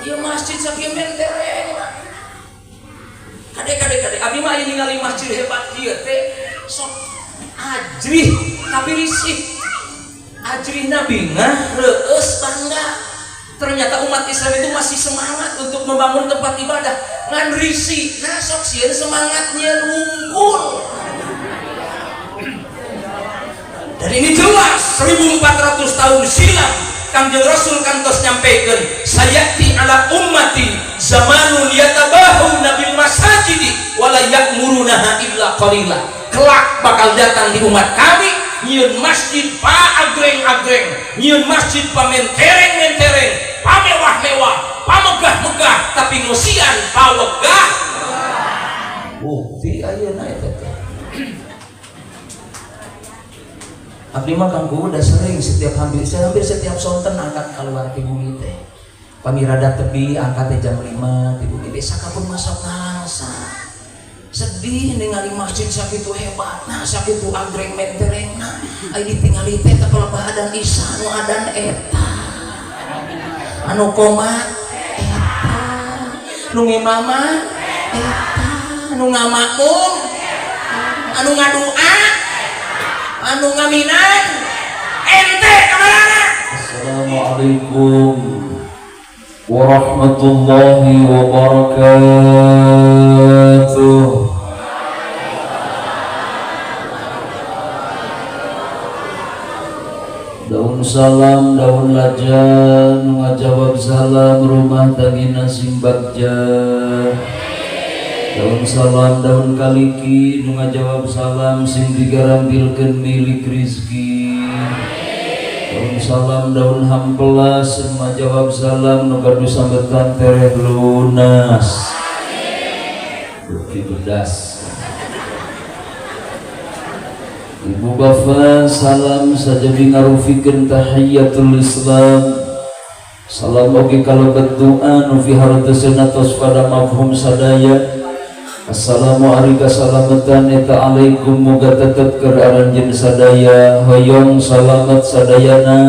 Ieu masjid sakieu mentereng. Kade kade kade abi mah aya ningali masjid hebat kieu teh sok ajrih tapi risih. Ajrihna bingah reueus bangga. Ternyata umat Islam itu masih semangat untuk membangun tempat ibadah. Ngan risih, nah sok sieun semangatnya wungkul. Dan ini jelas 1400 tahun silam Kangjeng Rasul kantos nyampaikan sayati ala ummati zamanun yatabahu nabil masajidi wala ya'murunaha illa qalila. Kelak bakal datang di umat kami nyieun masjid pa agreng-agreng, nyieun masjid pamentereng-mentereng, pamewah-mewah, pamegah-megah, tapi ngosian pawegah. Bukti ayeuna eta teh. Abdi mah Kang Kuwu udah sering setiap hampir setiap sonten angkat keluar ti bumi teh. Pamirada tebi angkat teh jam 5 ti bumi teh sakapun masuk ngalangsa. Sedih ningali masjid sakitu hebatna, sakitu agreng menterengna. Ai ditingali teh teh pelebah adan isya nu adan eta. Anu komat eta. Nu ngimama eta, anu ngamakmum, anu ngadua, anu ngaminan ente kamarana. Assalamualaikum warahmatullahi wabarakatuh. Daun salam, daun lajan, ngajawab salam rumah tangina sing bagja. Daun salam, daun kaliki, ngajawab salam sing digarambilkeun milik rizki. Daun salam, daun hampelas, ngajawab salam nu gaduh sambetan tereh lunas. Bukti bedas. Ibu bapa salam saja bingarufikeun tahiyatul Islam. Salam oge kalebet doa nu fiharteuseuna tos pada mafhum sadaya. Assalamualaikum salamatan eta alaikum muga tetep keur aranjeun sadaya hoyong salamet sadayana.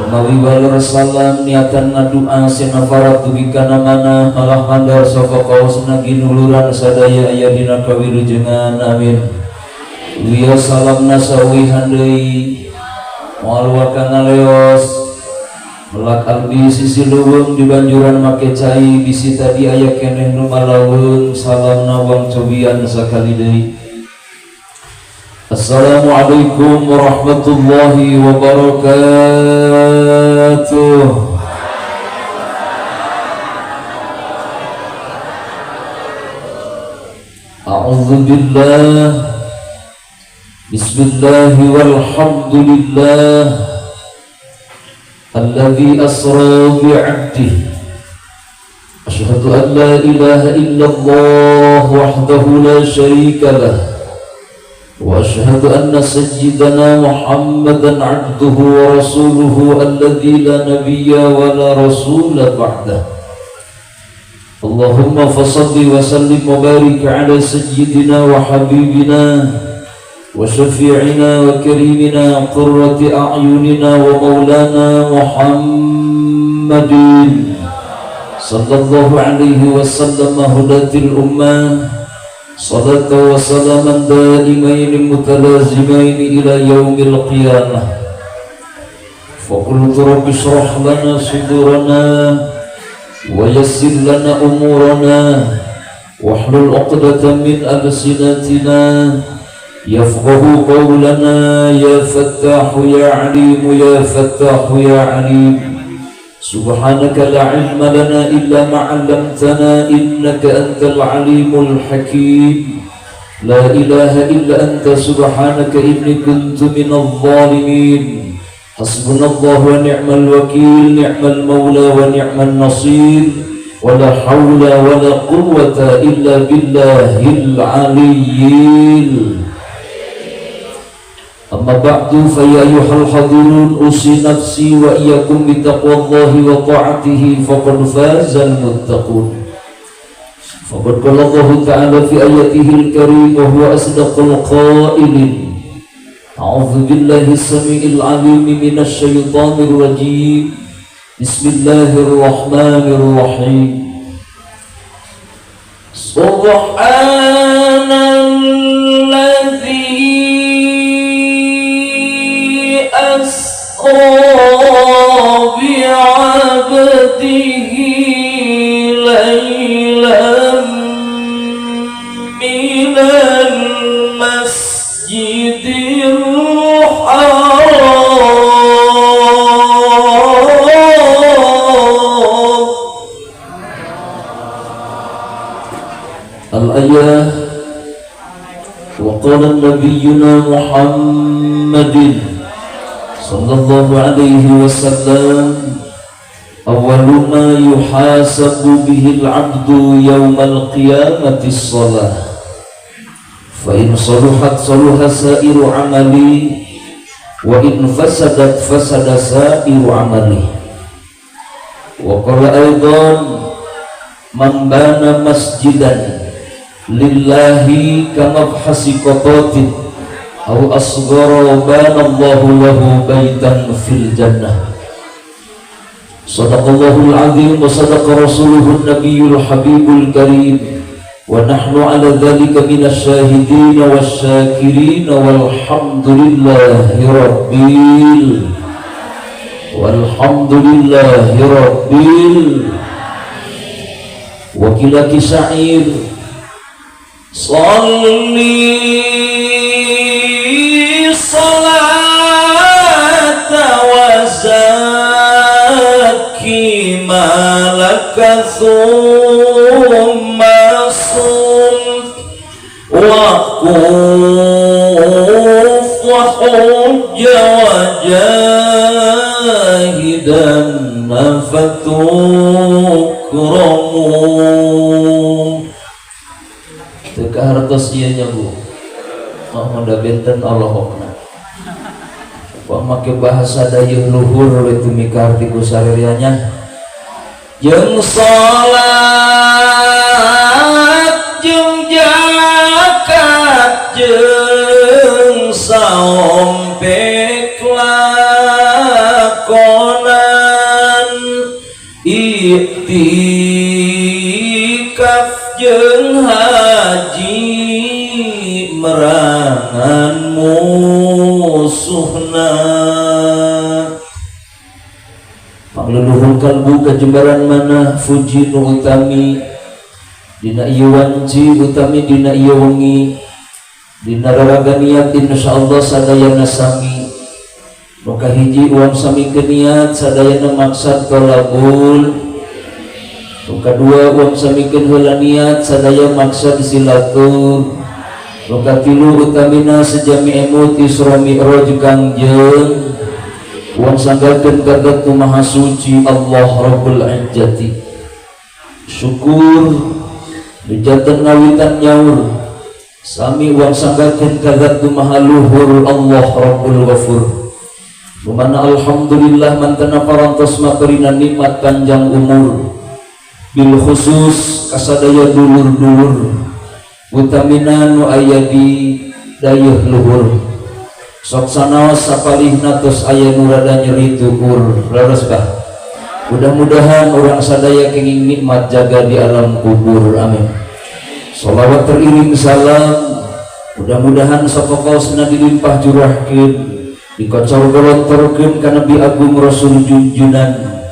Lumawi waler salam niatan ngadua sinafarat dugi kana mana malah mandar sofa kaosna ginuluran sadaya aya dina kawilujengan amin. Wiya salam nasawihan deui moal waka ngaleos melak albi sisi leuweung di banjuran make cai bisi tadi aya keneh nu malaweng salam nawang cobian sakali deui. Assalamualaikum warahmatullahi wabarakatuh. A'udzu billah. Bismillah walhamdulillah alladzi asra bi'abdihi asyhadu an la ilaha illallah wahdahu la syarika lah wa asyhadu anna sayyidana Muhammadan 'abduhu wa rasuluhu alladzi la nabiyya wa la rasula ba'dah. Allahumma fassalli wa sallim wa barik ala sayyidina wa habibina wa syafi'ina wa karimina qurrati a'yunina wa maulana Muhammadin sallallahu alaihi wasallam hudatil ummah salatan wa salaman daimain mutalazimain ila yaumil qiyamah. Faqultu rabbi shrah lana sudurana wa yassir lana umurana wahlul 'uqdatam min alsinatina yafqahu qawlana ya fattahu ya alim ya fattahu ya alim. Subhanaka la ilma lana illa ma 'allamtana innaka antal alimul hakim. La ilaha illa anta subhanaka inni kuntu minadh dhalimin. Hasbunallahu wa ni'mal wakil, ni'mal maula wa ni'man nasir. Wa la hawla wa la quwwata illa billahil aliyyil. Amma ba'du fa ya ayyuhal hadirun usi nafsi wa iyyakum bi taqwallahi wa ta'atihi faqad fazal muttaqun. Faqad qala Allahu ta'ala fi ayatihil karim wa huwa asdaqul qailin. A'udzu billahi as-sami'il 'alim minasy syaithanir rajim. Bismillahirrahmanirrahim. Subhanalladzi asra bi'abdihi laylan minal masjidil haram. Al-ayah wa qala nabiyyuna Muhammadin sallallahu alaihi wasallam awwalu ma yuhasabu bihi al-'abdu yawmal qiyamati as-salah fa in saluhat saluha sa'iru 'amali wa in fasadat fasada sa'iru 'amali. Wa qala aidan man bana masjidan lillahi kamabhasi qatatin aw asghara bana Allahu lahu baitan fil jannah. Sadaqallahul azim wa sadaqa rasuluhun nabiyul habibul karim wa nahnu ala dhalika minasy syahidin wasyakirin walhamdulillahi rabbil walhamdulillahi rabbil. Wa kila kisair salli salata wa zaki malaka thumma sum wa quf wa hujja wa jahidan fatukramu. Teu kahartos ieu nya Bu. Mah da benten Allahna. Wah make bahasa dayeuh luhur we teu mikarti ku sarerea nya. Jeung salat jeung zakat jeung saum pek lakonan iktikaf jeung haji merangan musuhna. Pangleluhur kalbu kajembaran manah fuji nu utami dina ieu wanci utami dina ieu wengi dina raraga niat insyaallah sadayana sami. Nu kahiji uang sami keniat sadayana maksad tolabul. Nu kadua uang samikeun heula niat sadaya maksad silatur. Nu katilu utamina sejami emut Isra Mi'raj Kangjeng. Uang sanggakeun ka Zat Maha Suci Allah Rabbul Izzati. Syukur dijanten ngawitan nyaur sami uang sanggakeun ka Zat Maha Luhur Allah Rabbul Ghafur. Lumana alhamdulillah mantena parantos maturina nikmat panjang umur. Bil khusus kasadaya dulur-dulur utamina nu aya di dayeuh luhur. Sok sanaos sapalihna tos aya nu rada nyeri tukur leres bah. Mudah-mudahan urang sadaya kenging nikmat jaga di alam kubur, amin. Sholawat teriring salam mudah-mudahan sapakaosna dilimpah jurahkeun dikocor golontorkeun ka Nabi Agung Rasul junjunan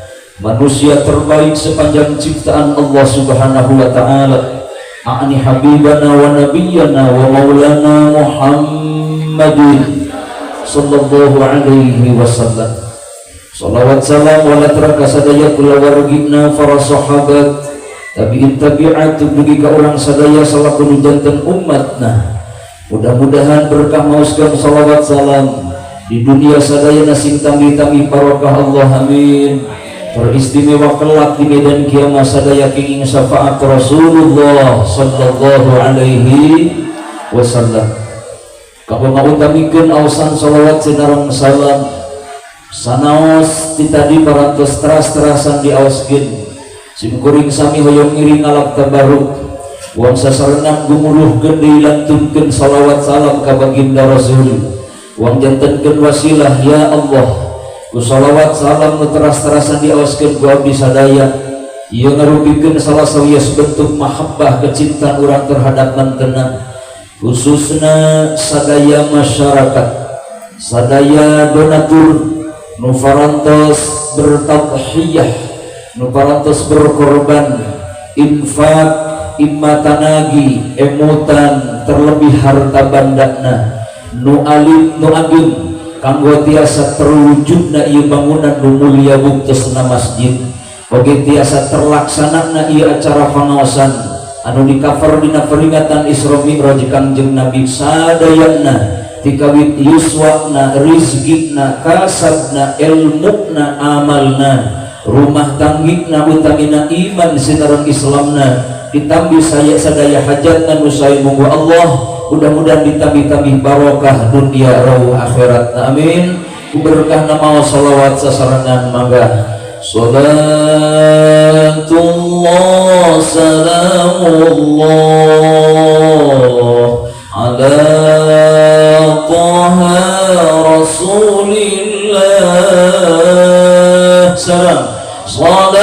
manusia terbaik sepanjang ciptaan Allah Subhanahu wa taala, a'ni habibana wa nabiyyana wa maulana Muhammadin sallallahu alaihi wasallam. Salawat salam wa latraka sadaya kulawargina para sahabat tabi'in tabi'at dugi ka urang sadaya salaku nu janten umatna. Mudah-mudahan berkah maoskeun salawat salam di dunia sadaya sing tami-tami barokah Allah, amin. Teristimewa kelak di medan kiamat sadaya kenging syafaat Rasulullah sallallahu alaihi wasallam. Kanggo ngautamikeun aosan salawat sinareng salam sanaos ti tadi parantos teras-terasan diaoskeun. Simkuring sami hoyong ngiring ngalap tabaruk wong sasarengan gumuruhkeun dilantunkeun salawat salam ka baginda Rasul. Wong jantenkeun wasilah ya Allah Ku shalawat salam nu teras-terasan diawaskeun ku abdi sadaya ieu ngarupikeun salah sawios bentuk mahabbah kecintaan urang terhadap mantena, khususna sadaya masyarakat, sadaya donatur nu parantos bertadhiyah, nu parantos berkorban infak imma tanagi emutan terlebih harta bandana nu alim nu agung kanggo tiasa terwujudna ieu bangunan nu mulia buktosna masjid, oge tiasa terlaksanana ieu acara pangaosan anu dikafer dina peringatan Isra Mi'raj Kangjeng Nabi. Sadayana tikawit yuswana, rizkina, kasabna, ilmuna, amalna, rumah tanggina, utamina iman sinareng Islamna, ditambih saya sadaya hajatna nu sae munggu Allah, mudah-mudahan ditambih-tambih barokah dunia rauh akhirat. Amin. Berkah nama salawat sasarengan mangga. Salatullah salamullah ala Taha Rasulillah. Salam salatullah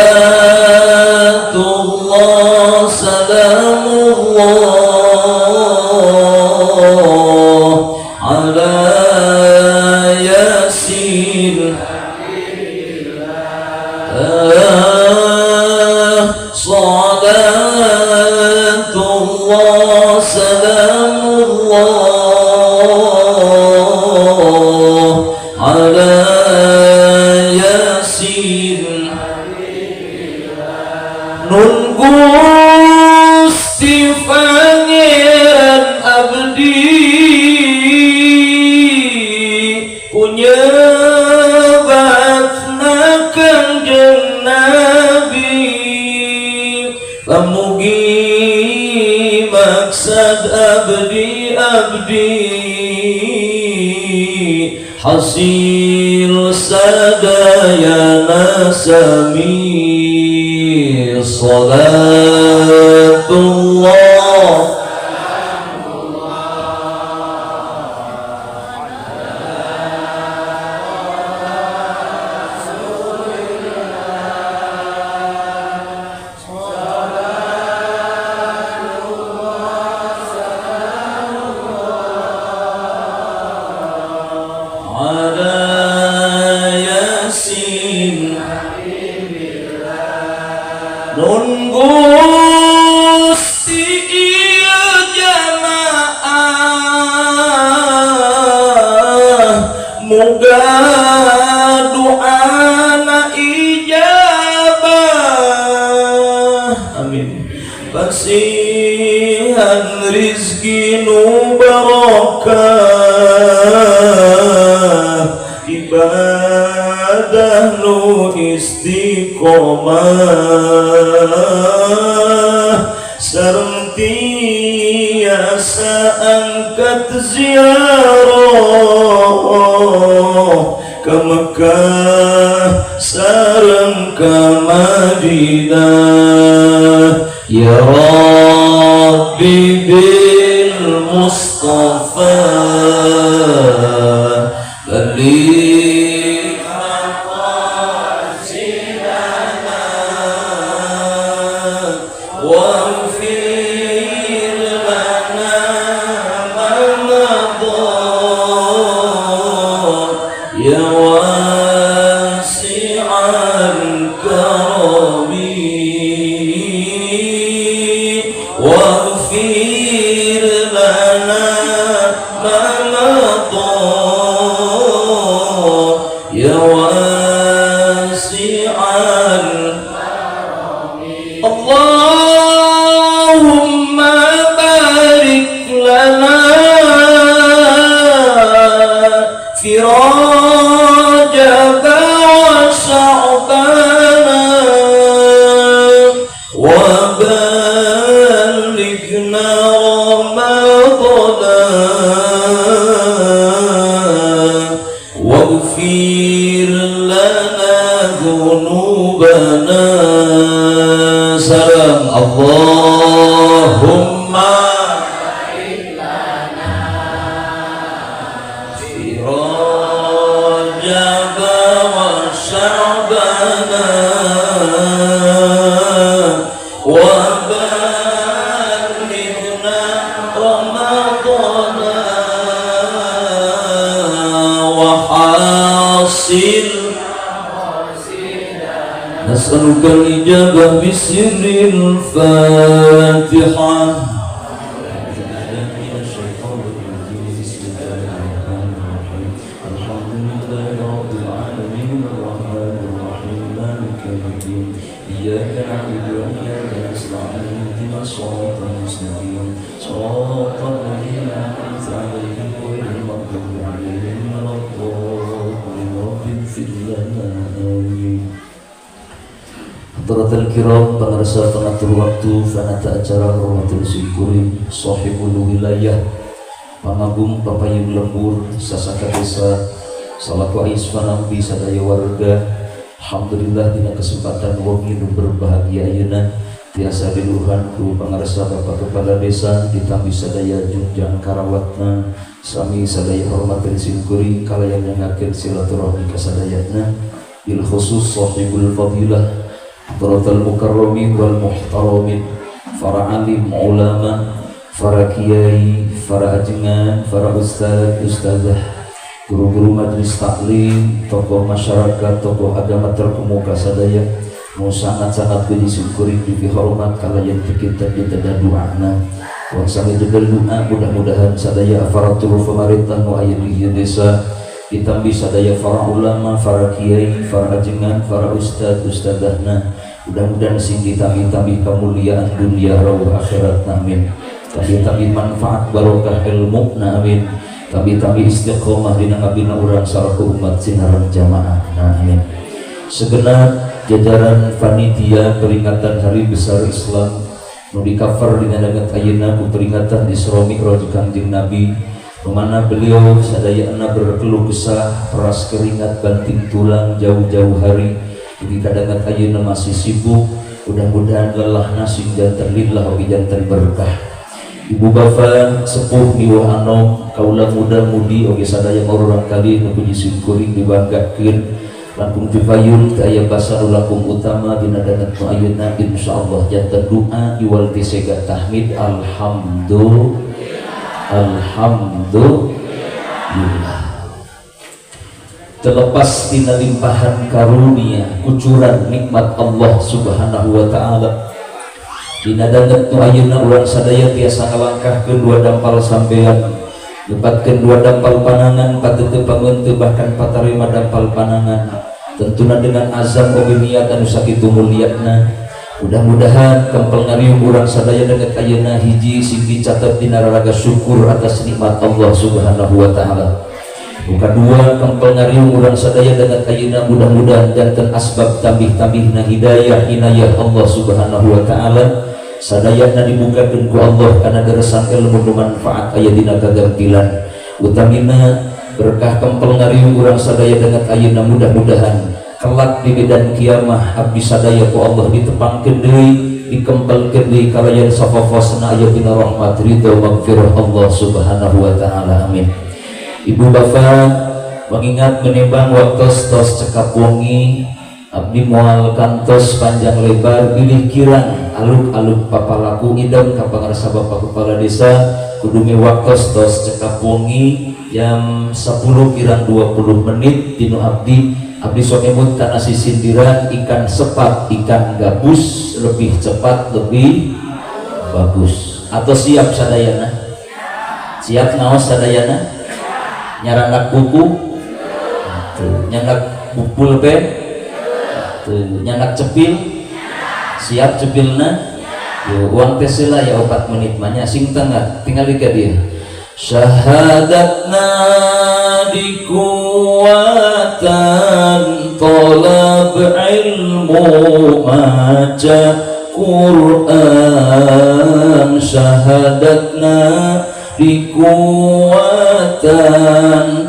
salamullah ala Yasin. Salatullah salamullah ala Yasin. Nun Gusti Pangeran abdi kunyebatna Kangjeng Nabi, pamugi maksad abdi abdi hasil sadayana sami. Salatullah ala Yasin. Nun Gusti ieu jamaah muga doana ijabah, amin. Pasihan rizki nu barokah, ibadah nu istiqomah, sareng tiasa angkat ziarah ke Mekah sareng ke Madinah. Ya Rabbi bil Mustafa balligh maqasidana waghfir lana ma madha ya wasi'al karami, waghfir lana ma madha ya wasi'al. Allahumma barik lana fi Rajab wa Sya'ban wa ballighna Ramadan waghfir lana dzunubana. Salam Allahumma fi Rajab wa Nas'aluka al-ijabah bisirril Fatihah. Hadratul kiram, pengarsa pengatur waktu, fanata acara hormatul syukuri, sahibul wilayah, pangagung papayung lembur, sasaka desa, salaku ais fanambi sadaya warga. Alhamdulillah dina kesempatan wengi nu berbahagia ayeuna tiasa diluhan ku pangarsa Bapak Kepala Desa ditambi sadaya junjang karawatna, sami sadaya hormatul syukuri kalayan nyangakeun silaturahmi kasadayana, bil khusus sahibul fadilah hadratul mukarramin wal muhtaramin, para alim ulama, para kiai, para ajengan, para ustaz, ustazah, guru-guru majelis taklim, tokoh masyarakat, tokoh agama terkemuka sadaya, nu sangat-sangat puji syukuri dipihormat kalayan kita diteda doana. Wa sami jedel doa mudah-mudahan sadaya aparatur pemerintah nu aya di desa ditambi sadaya para ulama, para kiai, para ajengan, para ustad, ustadahna. Mudah-mudahan sing ditambi-tambi kemuliaan dunia rawuh akhirat, amin. Tambi-tambi manfaat barokah ilmu, amin. Tambi-tambi istiqomah dina ngabina urang salaku umat sinaran jamaah, amin. Segenap jajaran panitia peringatan Hari Besar Islam nu di-cover dina danget ayeuna ku peringatan Isra Mi'raj Kangjeng Nabi, mana beliau sadayana berkeluh kesah, peras keringat, banting tulang jauh-jauh hari. Jadi kadangan ayeuna masih sibuk, mudah-mudahan lelah nasing janten lillah oge janten berkah. Ibu bapak sepuh miwah anom, kaula muda mudi oge sadaya urang kali nu puji syukuring dibanggakeun langkung pipayun teu aya basa nu langkung utama dina danget nu ayeuna insyaallah janten doa iwal ti sega tahmid alhamdulillah. Alhamdulillah. Terlepas tina limpahan karunia kucuran nikmat Allah Subhanahu wa taala, dina danget nu ayeuna urang sadaya tiasa ngalangkahkeun dua dampal sampean, lepatkeun dua dampal panangan, pateunteu pangeunteun bahkan patarima dampal panangan, tentuna dengan azam oge niat anu sakitu mulyana. Mudah-mudahan kempel ngariung urang sadaya danget ayeuna hiji sing dicatet dina raraga syukur atas nikmat Allah Subhanahu wa taala. Nu kadua kempel ngariung urang sadaya danget ayeuna mudah-mudahan janten asbab tambih-tambihna hidayah inayah Allah Subhanahu wa taala. Sadayana dibukakeun ku Allah kana deresan ilmu nu manfaat aya dina kagampilan. Utamina berkah kempel ngariung urang sadaya danget ayeuna mudah-mudahan kelak di medan kiamah abdi sadaya ku Allah ditepangkeun deui, dikempelkeun deui kalayan safafasna aya dina rahmat ridho maghfirah Allah Subhanahu wa taala, amin. Ibu bapak mengingat menimbang waktu tos cekap wengi abdi moal kantos panjang lebar bilih kirang aluk-aluk papalaku idam ka pangarsa Bapak Kepala Desa kudu waktu tos cekap wengi jam 10 kirang 20 menit dinu abdi. Abdi sok emut karena sisindiran ikan sepat ikan gabus lebih cepat lebih bagus. Atau siap sadayana? Siap ngaos sadayana? Nyarandak buku? Tuh, nyandak pulpen? Tuh, nyandak cepil? Siap cepilna? Yo, uang tes lah ya 4 menit mah nya sing tengah tinggal ka dia. Syahadatna dikuatan tolab ilmu maca Quran, syahadatna dikuatan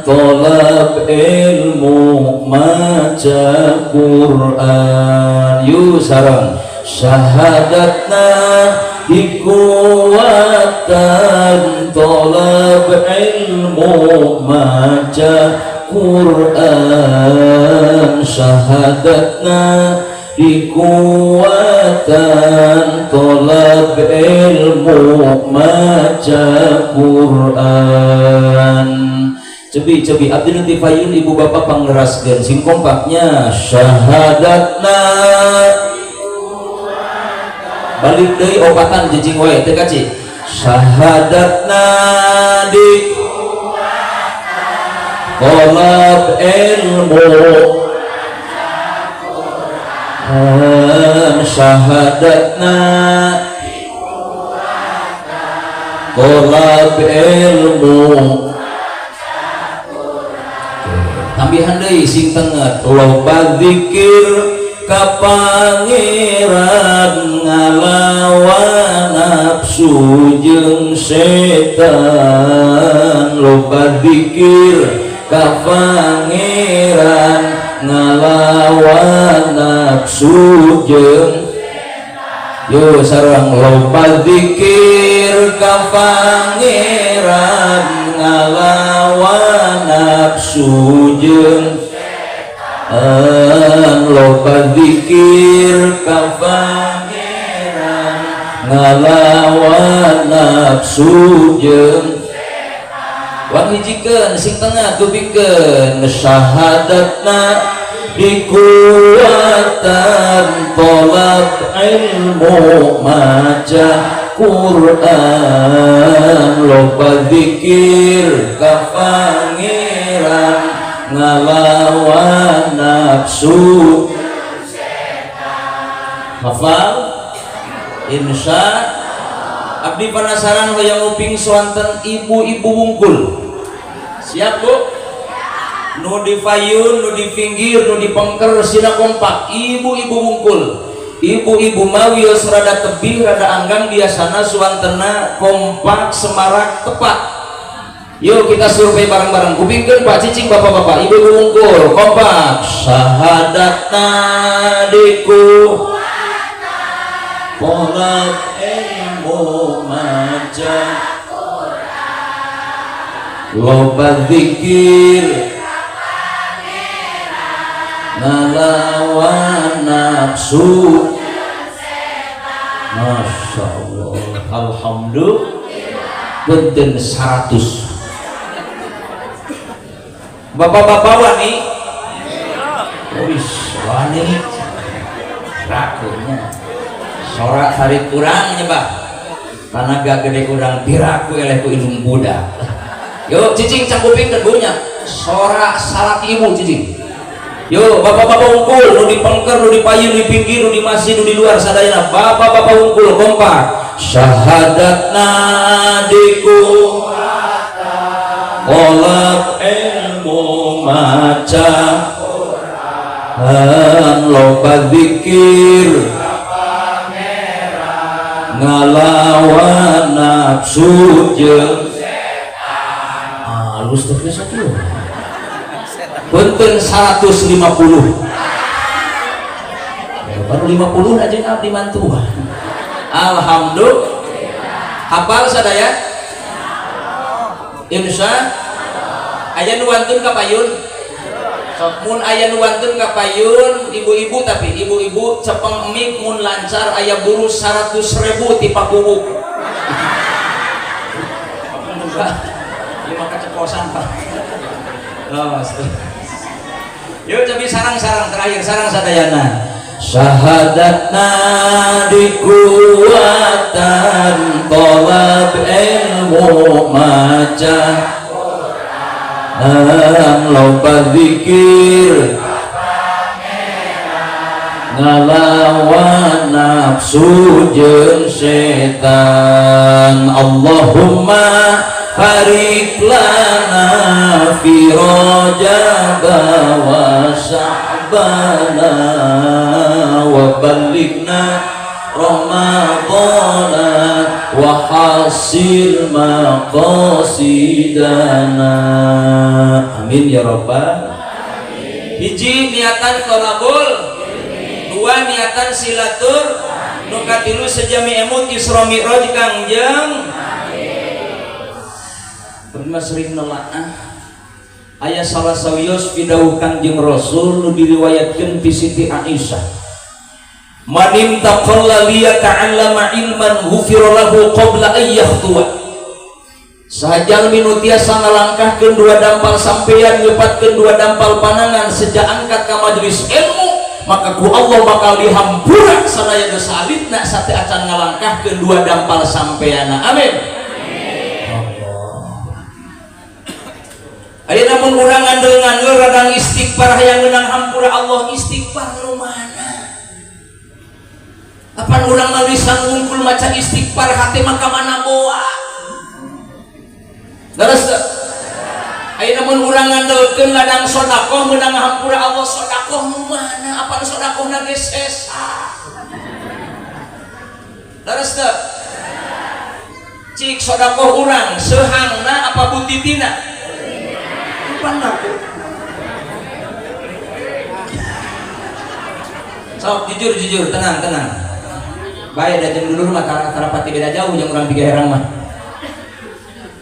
tolab ilmu maca Quran. Yu sarang syahadatna dikuatan tolab ilmu maca Quran, syahadatna dikuatan tolab ilmu maca Quran. Cebi-cebi abdi nu payun ibu bapak pangeraskeun sing kompaknya syahadatna. Balik deui opatan cicing wae teu kaci. Syahadatna di tolab ilmu, syahadatna tolab ilmu. Tambihan deui sing tenget, loba zikir ka Pangeran ngalawan nafsu jeung setan, loba zikir ka Pangeran ngalawan nafsu jeung. Yo sareng loba zikir ka Pangeran ngalawan nafsu jeung, loba zikir ka Pangeran ngalawan nafsu jeung. Wang hijikeun sing tengah tubikeun, syahadatna dikuatan tolab ilmu maca Quran, loba zikir ka Pangeran ngalawan nafsu. Hafal insya. Abdi penasaran hoyong nguping suanten ibu-ibu wungkul. Siap, Bu? Nu di payun, nu di pinggir, nu di pengker, sina kompak ibu-ibu wungkul. Ibu-ibu mawios rada tebih rada anggang biasana suantena kompak semarak tepat. Yuk kita survei bareng-bareng. Kupingkeun Pak cicing, bapak-bapak, ibu-ibu wungkul kompak. Syahadatna diku tolab ilmu maca, loba zikir ngalawan nafsu. Masya Allah, alhamdulillah. Benten 100 bapak-bapak wani. Wis wani rakunya sorak tarik kurang nyebah tanaga gede kurang piraku eleh ku indung budak. Yuk cicing cangkuping kedunya sorak salaki ibu cicing. Yuk bapak-bapak unggul nu di pengker, nu di payun, di pinggir, nu di masjid, nu di luar sadayana. Bapak-bapak unggul kompak. Syahadatna diku tolab ilmu maca Quran, loba zikir ngalawan nafsu jeung halus teh sakieu. Punten 150. Baru 50 aja abdi mantuan. Alhamdulillah. Hafal sadaya? Insya. Aya nu wantun ka payun? Sok mun aya nu wantun ka payun ibu-ibu, tapi ibu-ibu cepeng mik mun lancar aya buru 100.000 ti pakubu. Lima keceplosan, Pak. Oh, yuk cobi sarang-sarang terakhir sarang sadayana. Syahadatna dikuatan tolab ilmu maca Quran, loba zikir ngalawan nafsu jeung setan. Allahumma barik lana fi Rajab wa Sya'bana wa ballighna Ramadana wa hasil maqasidana. Amin ya rabbal. Hiji niatan tolabul, dua niatan silatur, nu katilu sejami emut Isra Mi'raj Kangjeng. Pernah sering nelaah aya salah sawios pidawuh Kangjeng Rasul nu diriwayatkeun ti Siti Aisyah. Man intaqalla liyata'allama ilman ghufira lahu qabla an yakhtuwa. Sajalmi nu tiasa ngalangkahkeun dua dampal sampeyan, nyepatkeun dua dampal panangan sejak angkat ka majelis ilmu, Maka ku Allah bakal dihampura sadaya dosa alitna sate acan ngalangkahkeun dua dampal sampeana. Amin. Allah. Ayeuna mun urang ngandel-ngandel radang istighfar hayang meunang hampura Allah, istighfar nu mana? Apan urang mah lisan wungkul maca istighfar, hate mah ka mana boa. Leres teu? Ayeuna mun urang ngandelkeun ladang sedekah meunang hampura Allah, sedekah nu mana? Apan sedekahna ge sesa. Leres teu? Cik, sedekah urang seuhangna apa butitina? Pan aku. Sok jujur jujur, tenang tenang. Bae da jeung dulur mah karapati beda jauh jeung urang tiga herang mah.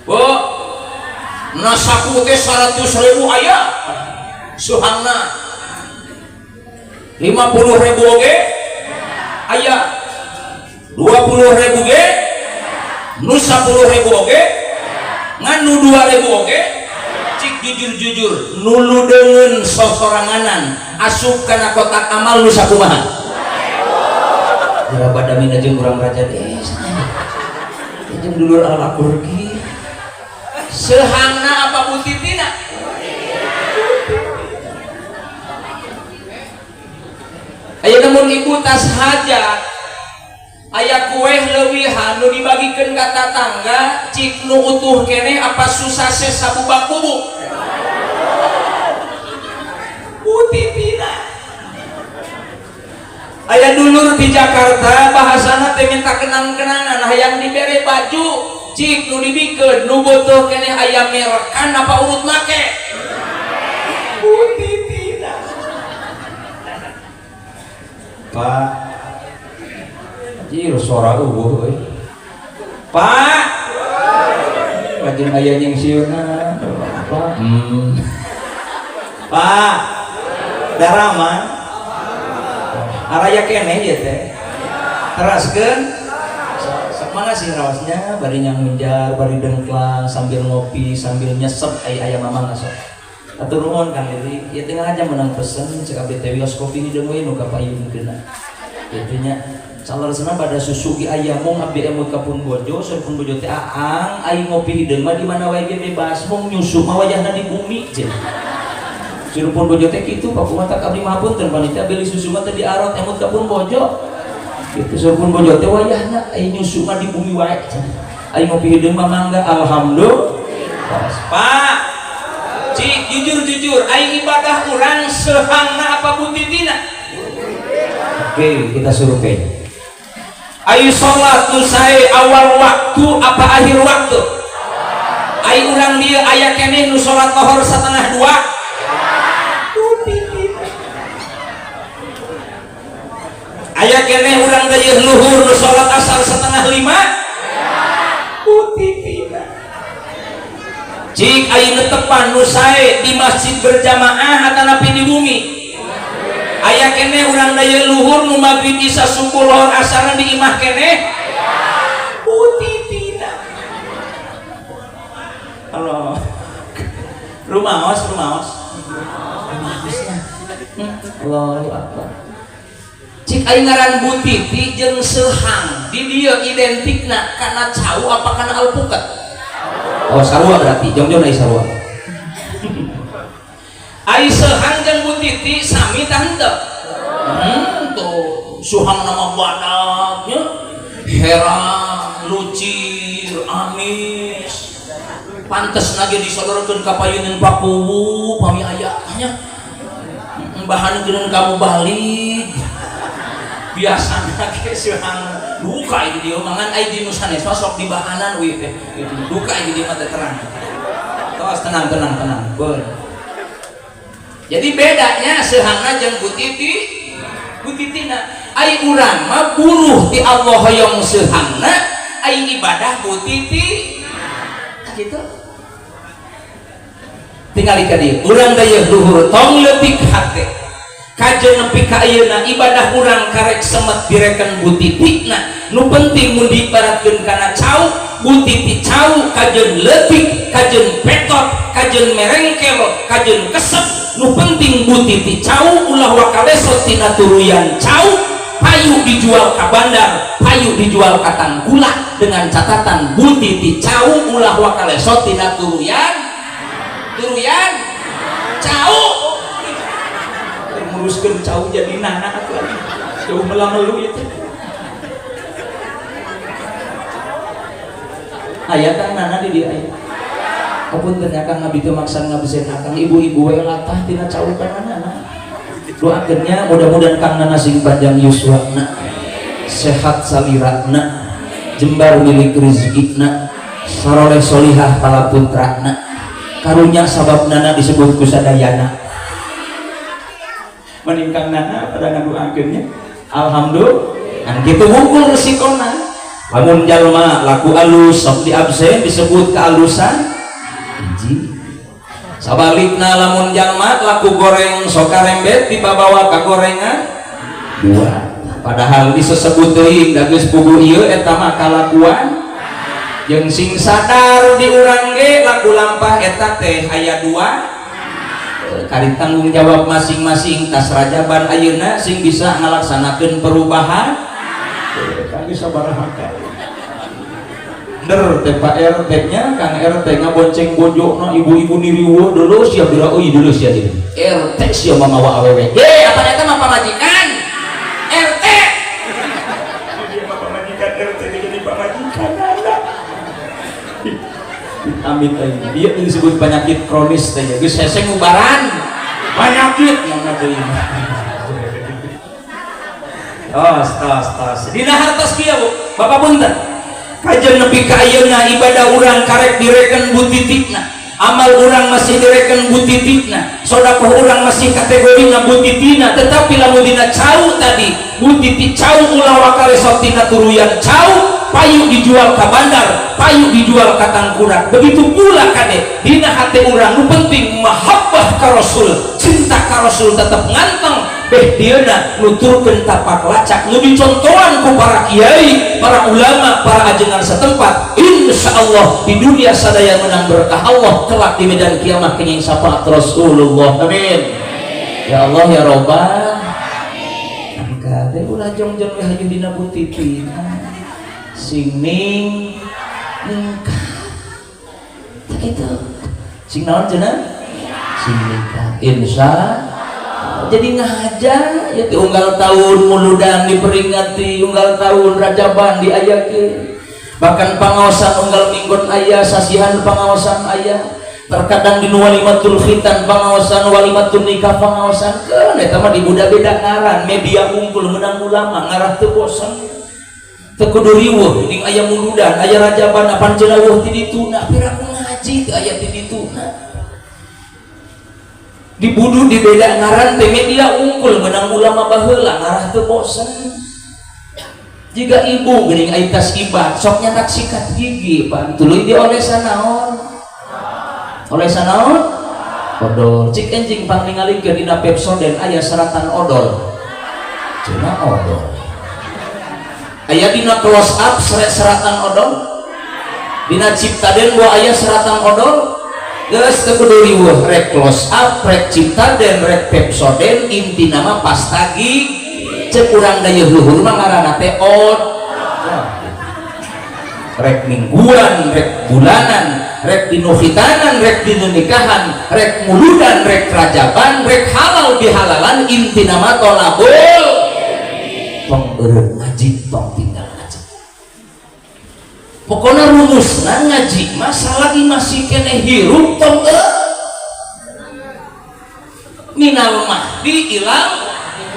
Bu, nasaku teh 100.000 aya. Suhangna 50.000 oge aya. 20.000 ge, nu 10.000 oge, ngan nu 2.000 oge. Cik jujur-jujur, nulu deungeun sosoranganan asup kana kotak amal nu sakumaha? Jara badamina jeung urang raja desa. Jeung dulur alakur ki. Sehangna apa butitina? Ayeuna mun ibu tas hajat aya kue leuwihan nu dibagikeun ka tatangga, cik nu utuh keneh apa susah sabubak-bubuk? Butitina. Aya dulur di Jakarta bahasana teh minta kenang-kenangan hayang dibere baju, cik nu dibikeun nu butuh keneh aya merekan apa urut make? Butitina. Pak, anjir suara eueuh euy. Pak, rajin aya nyingsieunan. Pak. Pak, daraman. Araya keneh ieu teh. Teraskeun. Sok mana sih raosnya bari nyangunjar, bari dengklang sambil ngopi, sambil nyesep ai aya mamang sok. Atur nuhun Kang Lili, ieu teh ngaja menang pesen cek abdi teh wios kopi hideung we nu kapayunkeunna. Kitu nya. Saleresna pada susu ge aya mung abdi emut ka pun bojo, saur pun bojo teh aang ai ngopi hideung mah di mana wae ge bebas, mung nyusu mah wayahna di bumi cenah. Suruh pun bojo teh kitu, Pak kumaha tak abdi mah punten panitia beli susu mah teh diarot emut ka pun bojo. Kitu saur pun bojo teh wayahna ai nyusu mah di bumi wae cenah. Ai ngopi hideung mah mangga alhamdulillah. Pak, cik jujur-jujur ai ibadah urang sehangna apa butitina? Oke, kita survei. Ai salat nu sae awal waktu apa akhir waktu? Ai urang dieu aya keneh nu salat lohor 1:30. Aya keneh urang dayeuh luhur nu salat asar 4:30. Butitina. Cik ai netepan nu sae di masjid berjamaah atanapi di bumi? Aya keneh urang dayeuh luhur nu magrib isya subuh lohor asarna di imah keneh? Butitina. Halo. Rumaos, rumaos. Rumaosnya. Allahu Akbar. Cik ai ngaran butiti jeung seuhang di dieu identikna kana cau apa kana alpukat? Oh, sarua berarti, jongjon ai sarua. Ai seuhang jeung butiti sami tah henteu? Tuh, suhang nama badagnya herang, lucir, amis. Pantes nage disodorkeun ka payuneun pakuwu pami aya nya. Bahan geuneun kamu balik. Biasana ge seuhang duka ieu dieu mangan ai di nu sanes mah sok dibahanan euy teh. Duka ieu dieu mah teh terang. Tos tenang tenang tenang. Beul. Jadi bedanya seuhangna jeung butiti, butitina. Ai urang mah buruh ti Allah hoyong seuhangna, ai ibadah butiti. Nah, gitu. Tingali ka dieu, urang dayeuh luhur tong leutik hate. Kajen nepi ka ayeuna ibadah urang karek semet direken butitina. Nu penting mun diibaratkeun kana cau, Butiti cau kajeun leutik, kajeun petot, kajeun merengkel, kajeun kesep, nu penting butiti cau ulah wakalesot tina turuyan cau. Payu dijual ka bandar, payu dijual ka tangkula, dengan catatan butiti cau ulah wakalesot tina turuyan turuyan cau. Nguruskeun cau jadi nana atuh jauh melamelu itu. Aya kang nana di dieu aya. Apunten ya kang, abdi teu maksa ngabsen akang, ibu-ibu we latah tina cau ka nana. Doakeun nya mudah-mudahan kang nana sing panjang yuswana, sehat salirana, jembar milik rezekina, saroleh solihah pala putrana. Karunya sabab nana disebut kusadayana. Meningkang nana pada ngadoakeun nya. Alhamdulillah. Kan kitu wungkul resikona. Lamun jalma laku alus sok di absen disebut kealusan hiji. Sabalikna lamun jalma laku goreng sok karembet dibabawa ka gorengan dua. Padahal disesebut teuing da geus puguh ieu eta mah kalakuan. Jeung sing sadar di urang ge laku lampah eta teh aya dua. Kari tanggung jawab masing-masing tas rajaban ayeuna sing bisa ngalaksanakeun perubahan. Kang sabaraha kali der teh Pak RT nya, Kang RT ngabonceng bojona ibu-ibu niriweuh dulu sia bira euy dulu sia jadi RT sia mamawa awewe ge apa eta mah pamajikan RT dia mah pamajikan RT jadi pamajikan anak. Amit aing dia disebut penyakit kronis teh geus hese ngubaran penyakit mana deui. Tos tos tos dina hartos kieu Bu Bapak punten kajeun nepi ka ayeuna ibadah urang karek direken butitikna, amal urang masih direken butitikna, sedekah urang masih kategorina butitina, tetapi lamun dina cau tadi butiti cau ulah wakalesot tina turuyan cau, payu dijual ka bandar, payu dijual ka tangkurak. Begitu pula kade dina hate urang nu penting mahabbah ka Rasul, cinta ka Rasul tetep nganteng beh dieuna nuturkeun tapak lacak nu dicontohan ku para kiai, para ulama, para ajengan setempat. Insyaallah di dunia sadaya menang berkah Allah, kelak di medan kiamah kenging syafaat Rasulullah. Amin. Ya Allah ya Robbal. Kade ulah jongjong we hayu dina butiti. Sing ning ningkat. Tak kitu. Sing naon cenah? Sing ningkat. Insya jadi ngaja ya ti unggal tahun muludan diperingati, unggal tahun rajaban diayakeun, bahkan pangaosan unggal minggon aya, sasihan pangaosan aya, terkadang di walimatul khitan pangaosan, walimatul nikah pangaosan. Keun eta mah di budak beda ngaran media unggul menang ulama ngarah teu bosen teu kudu riweuh ning aya muludan aya rajaban apan cenah eueuh ti dituna piraku ngaji teu aya ti dituna dibunuh di beda ngaran teh media unggul menang ulama baheula ngarah teu bosen. Jika ibu geuning ai tas ibat sok nyatak sikat gigi pan tuluy diolesan naon, olesan naon odol. Cik enjing pang ningalikeun dina Pepsodent aya seratan odol cenah odol aya dina close up seratan odol dina Ciptaden gua aya seratan odol. Geus teu kudu riweuh rek close up rek Ciptaden rek Pepsodent intina mah pasta gigi cek urang dayeuh luhur mah ngaranna teh od. Rek mingguan rek bulanan rek dinu khitanan rek dinu nikahan rek muludan rek rajaban rek halal bihalalan intina mah tolabul tong eureun ngaji tong tinggal ngaji. Pokoknya rumusna ngaji masa lagi masih keneh hirup tong minal mahdi ilal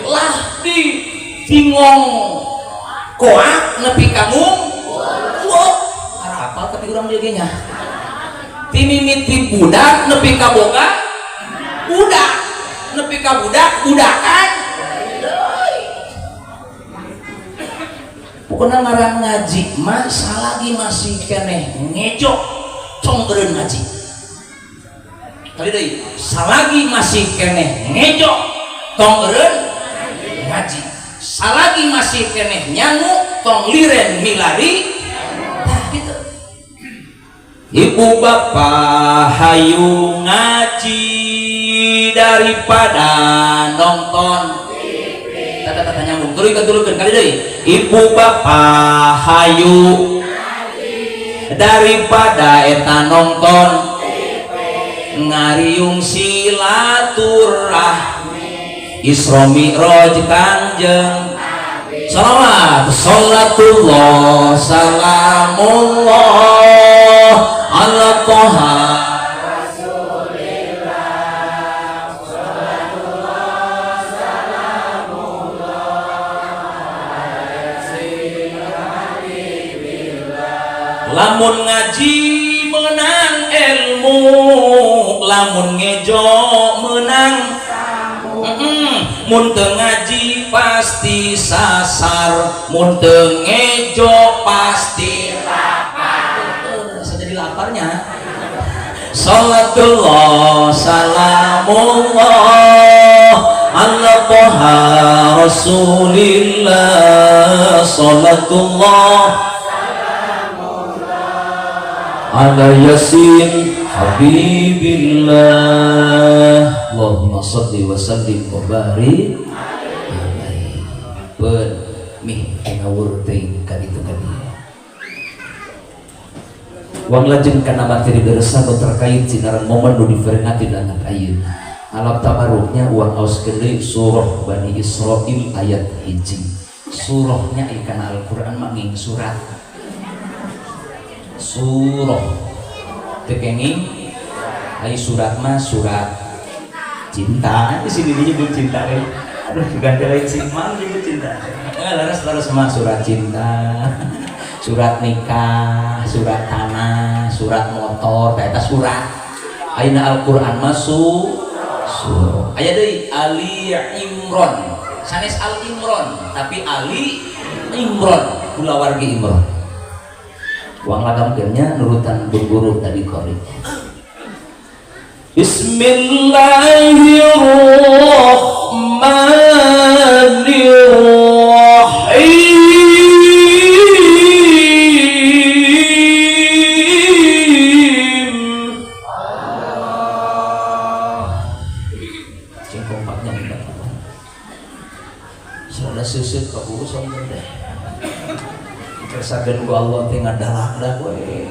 lahdi tingong koak nepi kamu wok apa tapi urang dia nya timimiti budak nepi ka boga budak nepi ka budak budakan. Pokoknya ngarang ngaji masa lagi masih keneh ngejok tong eureun ngaji. Kali deui salagi masih keneh ngejok tong eureun ngaji, salagi masih keneh nyangu tong liren milari. Tah gitu. Ibu bapak hayu ngaji daripada nonton TV. Tata nyambung turunkan turunkan kali deui. Ibu bapak hayu daripada eta nonton TV. Ngariung silaturahmi Isra Mi'raj Kangjeng. Salawat salatullah salamullah ala toha Rasulillah salatullah salamullah ala habibillah. Lamun ngaji menang ilmu, lamun ngejo menang mun teu ngaji pasti sasar, mun teu ngejo pasti lapar. Saya jadi laparnya. Salatullah salamullah ala toha Rasulillah salatullah salamullah ala yasin habibillah. Allahumma salli wa sallim wa barik alaihi. Ben mih ngawur teuing ka ditu ka dieu. Wang lajeng kana materi deresa nu terkait sinaran momen nu diperingati anak ayeuna. Alap tabaruknya uang aoskeun deui surah Bani Israil ayat 1. Surahnya ieu kana Al-Qur'an mah nging surat. Surah teu kenging ai surat mah surat cinta. Di sini disebut cinta kan. Aduh ganti lain sih mah disebut cinta. Laras-laras mah surat cinta, surat nikah, surat tanah, surat motor, eta surat. Ayeuna Al-Qur'an mah surah. Aya deui Ali Imran. Sanes Al Imran, tapi Ali Imran, kulawargi Imran. Uang lagamkeun nya nurutan guru tadi qori. Bismillahirrahmanirrahim. Cing kompaknya minta apa? Serada seuseup ka guru sombong teh. Kersakeun ku Allah teh ngadalak we.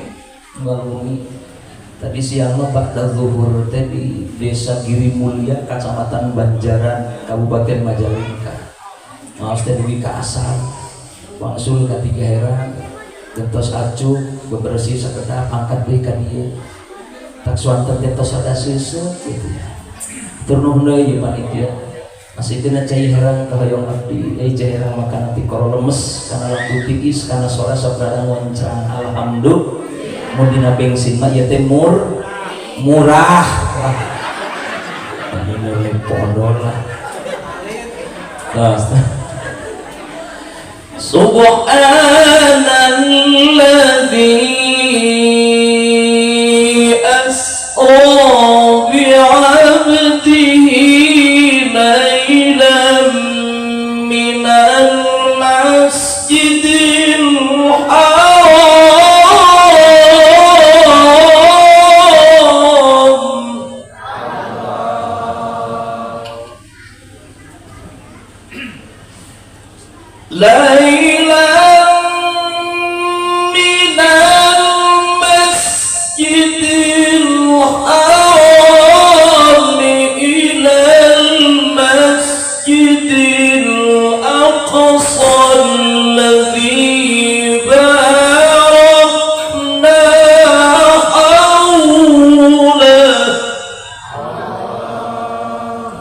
Ngalungi. Tadi siang mah ba'da zuhur teh di Desa Giri Mulya, Kecamatan Banjaran, Kabupaten Majalengka. Maos teh dugi ka asar, wangsul ka tiga herang, gentos acu, bebersih sakedap angkat deui ka dieu. Tak suanten teh tos ada seuseup gitu ya. Tur nuhun deui ieu panitia. Masih dina cai herang kahoyong abdi, euy cai herang makan nanti koro lemes kana lampu tiis kana sora sok rada ngoncrang. Alhamdulillah. Mun dina bensin mah ieu teh murah lah. Bener pondol lah. Terus. Subhanalladzi asra bi'abdihi lailan minal masjidil haram. Lailan minal masjidil haram ilal masjidil aqsa alladzi barakna hawlahu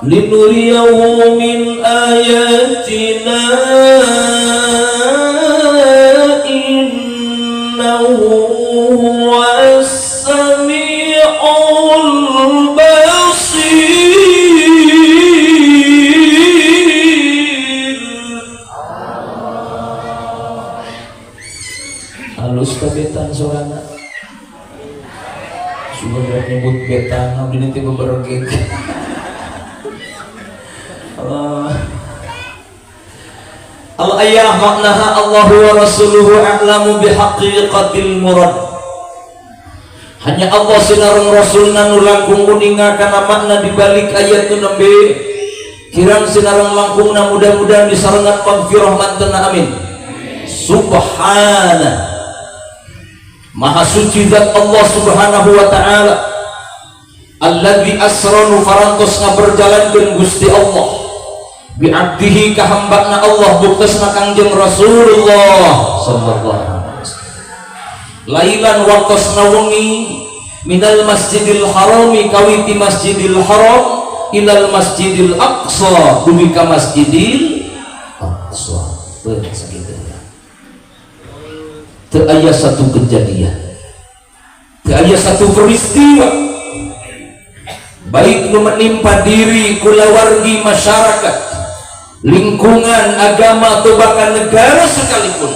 linuriyahu min ayatina innahu huwas samiul basir. Halus kabetan sorana sudah nyebut betan abdi nanti bebergek. Allah Al-ayah maknaha Allahu wa rasuluhu a'lamu bihaqiqatil murad. Hanya Allah sinareng Rasulna nu langkung uninga kana makna di balik ayat nu nembe kirang sinareng langkungna. Mudah-mudahan disarengan magfirah mantena, amin. Subhana, maha suci zat Allah Subhanahu wa Ta'ala, alladzi asra, nu parantos ngaberjalankeun Gusti Allah, bi'abdihi, ka hambana Allah, buktosna Kangjeng Rasulullah sallallahu alaihi wasallam, lailan, waktosna wengi, minal Masjidil Harami, kawiti Masjidil Haram, ilal Masjidil Aqsa, dugi ka Masjidil Aqsa. Teu sakitu, teu aya satu kejadian, teu aya satu peristiwa, baik nu menimpa diri, kulawargi, masyarakat, lingkungan, agama, atau bahkan negara sekalipun,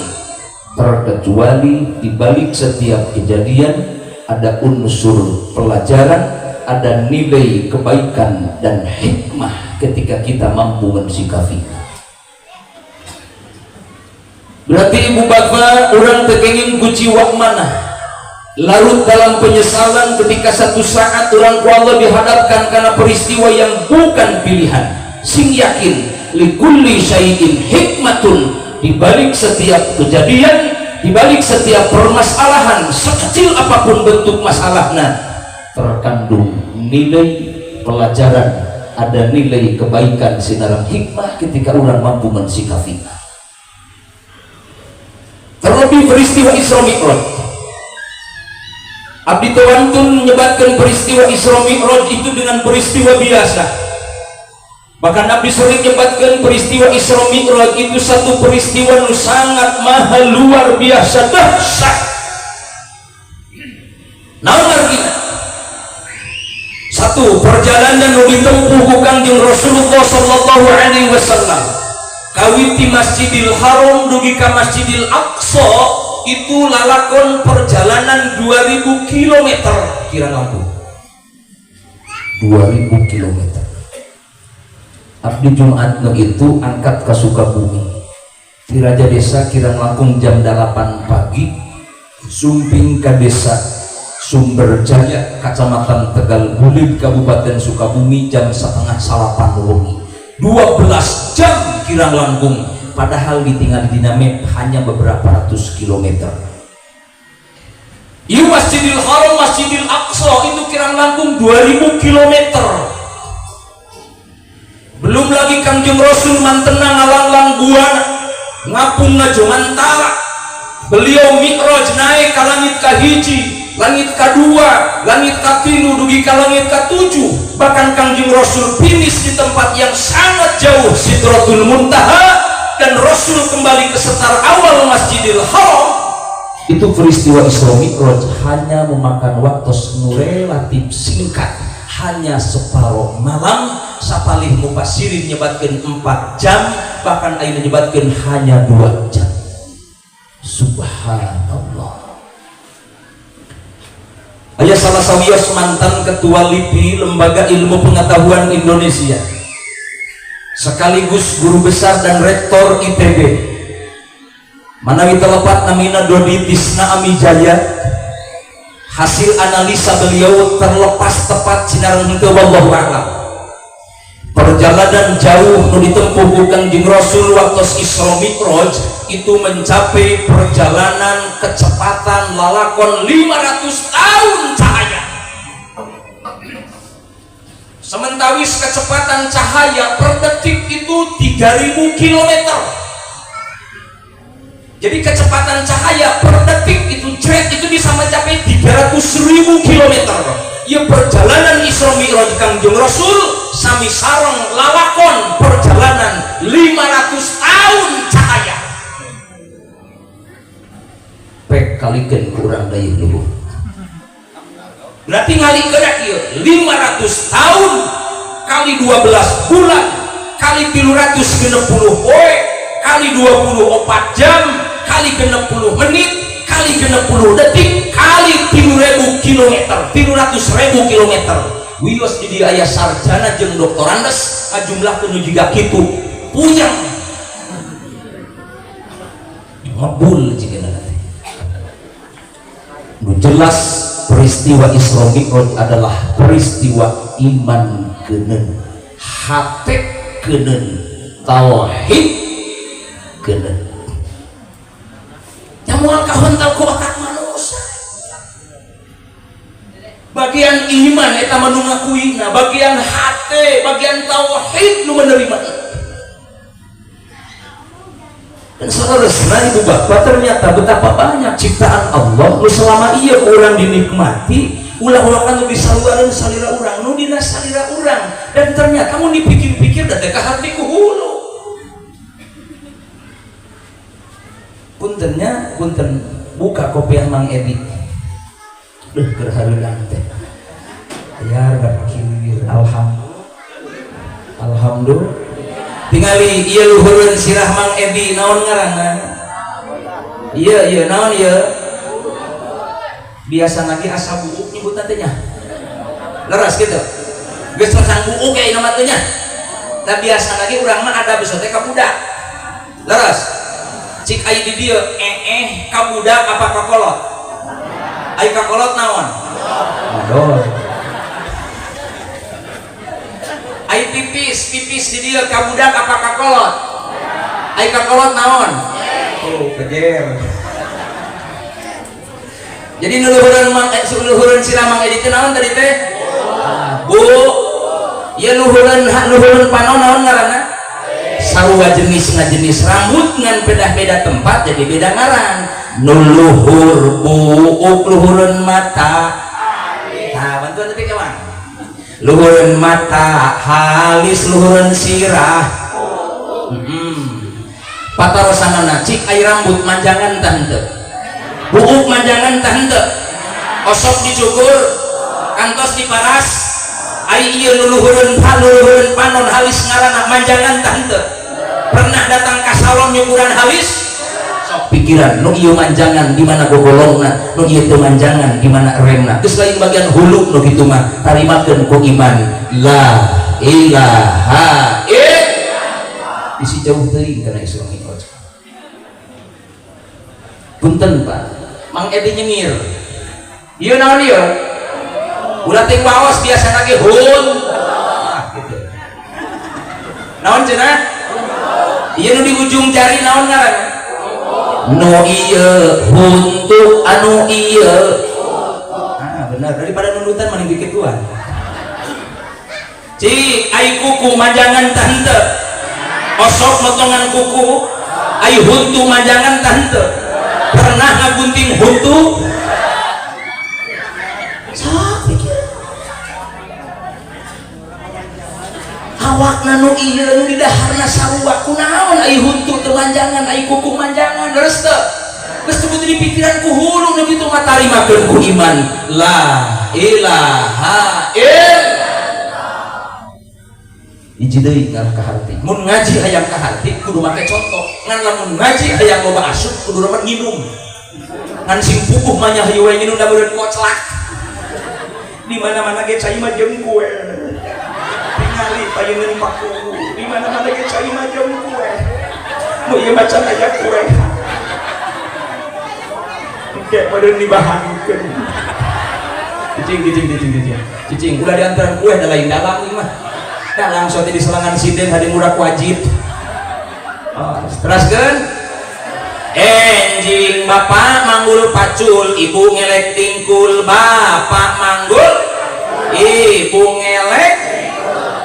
terkecuali di balik setiap kejadian ada unsur pelajaran, ada nilai kebaikan dan hikmah ketika kita mampu mensikapi. Berarti, ibu bapak, urang teu kenging kuciwa mana larut dalam penyesalan ketika satu saat urang ku Allah dihadapkan karena peristiwa yang bukan pilihan. Sing yakin, likulli syai'in hikmatun. Di balik setiap kejadian, di balik setiap permasalahan, sekecil apapun bentuk masalahnya, terkandung nilai pelajaran, ada nilai kebaikan sinareng hikmah ketika orang mampu mensikapi. Terlebih peristiwa Isra Mi'raj. Abdi tewantun menyebatkan peristiwa Isra Mi'raj itu dengan peristiwa biasa. Bahkan Abdi sering nyebatkan peristiwa Isra Mi'raj itu satu peristiwa nu sangat maha luar biasa dahsyat. Naon artinya? Satu perjalanan nu ditempuh ku Kangjeng Rasulullah sallallahu alaihi wasallam kawiti Masjidil Haram dugi ka Masjidil Aqsa itu lalakon perjalanan 2000 km, kira mampu 2000 km. Abdi Jumat nu itu angkat ke Sukabumi di Raja Desa kirang langkung jam 8 pagi, sumping ke desa Sumberjaya, Kecamatan Tegal Bulig, Kabupaten Sukabumi jam 7.30 wengi, 12 jam kirang langkung, padahal ditinggal di map hanya beberapa ratus kilometer. Ieu Masjidil Haram Masjidil Aqsa itu kirang langkung 2000 kilometer. Belum lagi Kangjeng Rasul mantena ngalanglang buana, ngapung ngajomantara. Beliau Mi'raj, naik ke langit kahiji, langit kedua, langit katilu, dugi ka langit katujuh. Bahkan Kangjeng Rasul finish di tempat yang sangat jauh, Sidratul Muntaha, dan Rasul kembali ke setar awal Masjidil Haram. Itu peristiwa Isra Mi'raj hanya memakan waktu nu relatif singkat, hanya separuh malam. Sapalih mufasirin nyebatkan 4 jam, bahkan ayeuna nyebatkan hanya 2 jam. Subhanallah. Aya salah sawios mantan ketua LIPI, Lembaga Ilmu Pengetahuan Indonesia, sekaligus guru besar dan rektor ITB, manawi telepat namina Dodi Tisna Amijaya. Hasil analisa beliau, terlepas tepat sinareng henteu, wallahu a'lam, perjalanan jauh nu ditempuh ku Kangjeng Rasul waktu Isra Mi'raj itu mencapai perjalanan kecepatan lalakon 500 tahun cahaya. Sementawis kecepatan cahaya per detik itu 3000 km, jadi kecepatan cahaya per detik itu cret itu bisa mencapai 300.000 km. Ya, perjalanan Isra Mi'raj Kangjeng Rasul sami sareng lalakon perjalanan 500 tahun cahaya. Pek kalikeun kurang daya luhur. Berarti ngalikeun ieu 500 tahun kali 12 bulan kali 360 poe kali 24 jam kali 60 menit kali 60 detik kali 3000 kilometer, 300.000 kilometer. Wios di aya sarjana jeung doktorandes ngajumlah nu jiga kitu, puyeng, ngebul. Jika nanti nu jelas peristiwa. Peristiwa Isra Mi'raj adalah peristiwa iman keuneun, hate keuneun, tauhid keuneun. Nya moal kahontal ku otak manusia. Bagian iman eta mah nu ngakuina, bagian hate, bagian tauhid nu menerima. Dan saleresna, ibu bapak, ternyata betapa banyak ciptaan Allah nu selama ieu urang dinikmati, ulah-ulah kan nu disaluareun salira urang, nu dina salira urang, dan ternyata mun dipikir-pikir da teh kaharti ku hulu. Puntennya, punten, buka kopiah Mang Edi. Duh, keur hareudang teh. Ayar kiwir, alhamdulillah. Alhamdulillah. Tingali ieu luhureun sirah Mang Edi, naon ngaranna? Ieu ieu naon ieu? Biasa lagi asa buuk nyebutna teh nya. Leres gitu. Geus pasang buuk kayak nama teh nya. Nah, biasa lagi urang mah ada bisa teh ka budak. Leres. Cik ai di dieu ka budak apa ka kolot? Ai ka kolot naon? Madol. Ai pipis, pipis di dieu ka budak apa ka kolot? Ai ka kolot naon? Oh, kejer. Jadi nuluhureun mang luhureun sirah Mang Edi teh naon tadi teh? Bu. Ieu luhureun luhureun panon naon ngaranna? Sarua jenis jenis rambut ngan beda-beda tempat jadi beda ngaran. Nu luhur buuk, luhureun mata. Nah, bantuan tadi ke mana? Luhureun mata halis, luhureun sirah. Patarosanana, cik ai rambut manjangan tah henteu? Buuk manjangan tah henteu? Osok dicukur, kantos diparas. Ai ieu luluhureun luhureun panon halis ngaranna, manjangan tah henteu? Pernah datang ka salon nyukuran halis? Sok pikiran, nu ieu manjangan di mana gogolongna, nu ieu teu manjangan di mana remna. Geus lain bagian hulu nu kitu mah, tarimakeun ku iman. La ilaha illallah. Bisi jauh teuing kana Isra Mi'raj. Punten Pak, Mang Edi nyengir. Ieu naon ieu? Ulah teh waos, biasa lagi hun. Ah, gitu. Naon cenah? Ieu nu di ujung jari naon ngaranna? Nu ieu huntu, anu ieu. Ah, benar, daripada nundutan mending dikituan. Cik, ai kuku manjangan tah henteu? Osok motongan kuku, ai huntu manjangan tah henteu? Pernah ngagunting huntu? Sok pikir. Awakna nu ieu nu didaharna sarua, kunaon ai huntu teu manjangan, ai kuku manjangan, leres teu? Geus teu butuh dipikiran ku hulu nu kitu mah, tarimakeun ku iman. La ilaha illallah. Hiji deui ngarah ka harti. Mun ngaji hayang ka harti kudu make contoh. Ngan lamun ngaji hayang loba asup kudu remen nginum. Ngan sing puguh mah nya hayu we nginum da meureun koclak. Di mana-mana ge cai mah jeung kue. Tingali payeuneun paku. Di mana-mana ge cai mah jeung kue. Nu ieu mah can aya kue. Engke meureun dibahankeun. Cicing cicing cicing cicing. Cicing ulah diantaran kue da lain dalang ieu mah. Dalang sote di selangan sinden hade murah wajib. Oh, teraskeun. Enjing bapak manggul pacul, ibu ngelek tingkul, bapak manggul, ibu ngelek,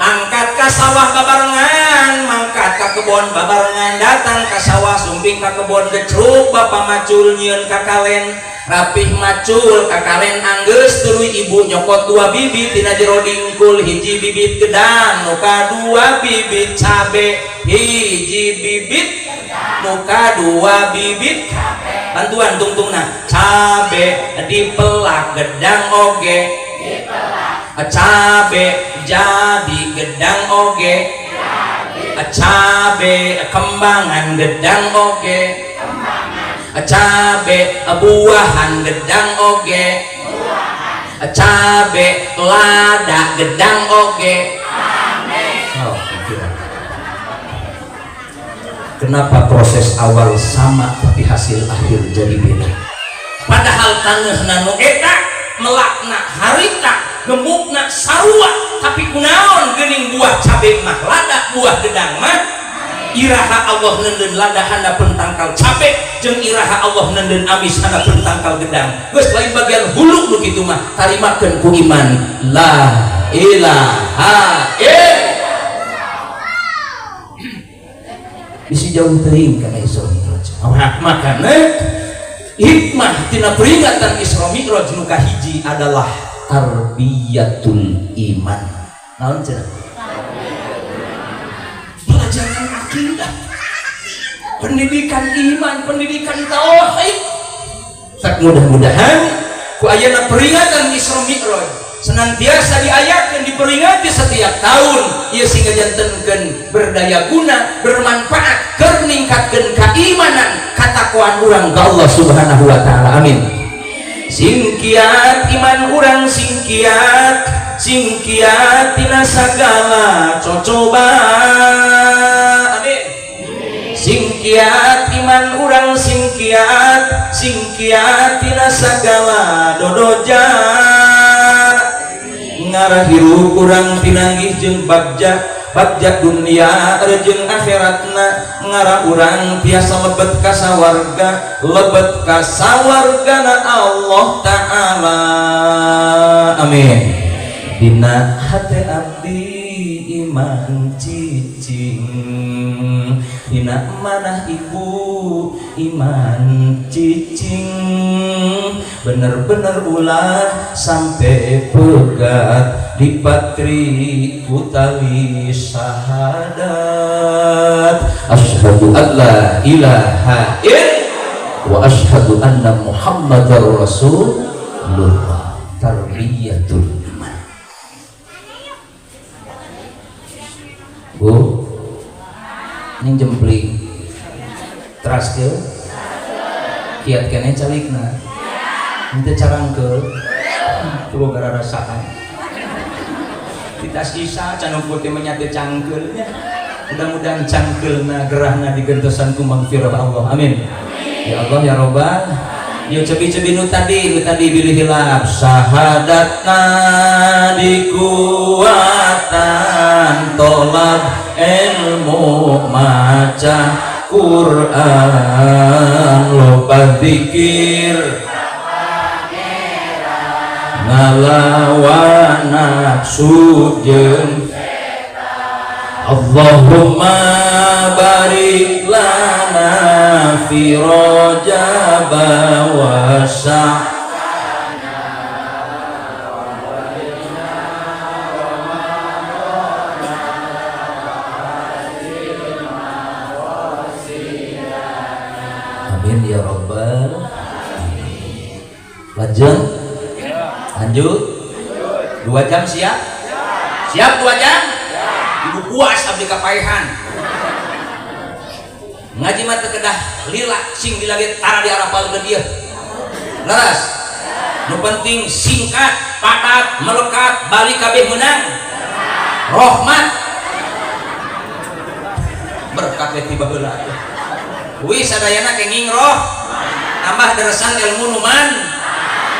angkat ka sawah babarengan, mangkat ka kebon babarengan, datang ka sawah sumping ka kebon gecruk, bapak macul nyieun ka kalen, rapih macul ka kalen anggeus tuluy ibu nyokot dua bibit tina jero dingkul, hiji bibit gedang, nu kadua bibit cabe, hiji bibit nu kadua bibit, bantuan tungtungna, cabe dipelak gedang oge, cabe jadi gedang oge, cabe kembangan gedang oge, cabe buahan gedang oge, cabe lada gedang oge. Oh, kenapa proses awal sama tapi hasil akhir jadi beda? Padahal taneuhna nu eta, Melakna harita, gemukna sarua, tapi kunaon geuning buah cabe mah lada, buah gedang mah iraha Allah neundeun lada handapeun tangkal cabe jeung iraha Allah neundeun amis handapeun tangkal gedang. Geus lain bagian hulu nu kitu mah, tarimakeun ku iman la ilaha illallah. Bisi jauh teuing kana Isra Mi'raj. Makana hikmah tina peringatan Isra Mi'raj nu kahiji adalah tarbiyatul iman. Naon cenah? Pelajaran akidah, pendidikan iman, pendidikan tauhid. Tak mudah-mudahan ku ayana peringatan Isra Mi'raj senantiasa diayakeun, diperingati setiap tahun ieu sehingga jantenkeun berdaya guna, bermanfaat keur ningkatkeun keimanan, katakwaan urang ka Allah Subhanahu wa taala. Amin. Singkiat iman urang, singkiat, singkiat tina sagala cocoba. Amin. Singkiat iman urang, singkiat, singkiat tina sagala dodoja. Ngarah hirup urang pinanggih jeung bagja, bagja dunia jeung akhiratna. Ngarah urang tiasa lebet ka sawarga, lebet ka sawargana Allah Ta'ala. Amin. Dina hate abdi iman cicing, dina manah ibu iman cicing, bener-bener ulah sampai pegat di patri utawi syahadat. Asyhadu an la ilaha illallah wa asyhadu anna Muhammadar Rasulullah. Tarbiyatul iman. Bu, ini jempling teras ke kiat kene calikna henteu carangkeul coba gara rasaan kita sisa can ukur teh menyate cangkeulnya. Mudah-mudahan cangkeulna gerahna digentosan ku magfirah Allah. Amin ya Allah ya Robbal. Yo cebi-cebi nu tadi bilih hilap syahadatna dikuatan tolab ilmu maca Quran loba zikir ngalawan nafsu jeung Allahumma barik lana fi Rajab wa Sya'ban. Amin ya rabbal alamin. Lajeng lanjut 2 jam siap? Siap 2 jam? Ibu puas abdi kapaehan. Ngaji mah teu kedah lila sing lila ge tara diarapalkeun ieu. Leres. Nu penting singkat, padat, melekat, balik kabeh meunang. Rahmat. Berkat we tiba heula. Wis sadayana kenging roh. Tambah deresan ilmu nu man.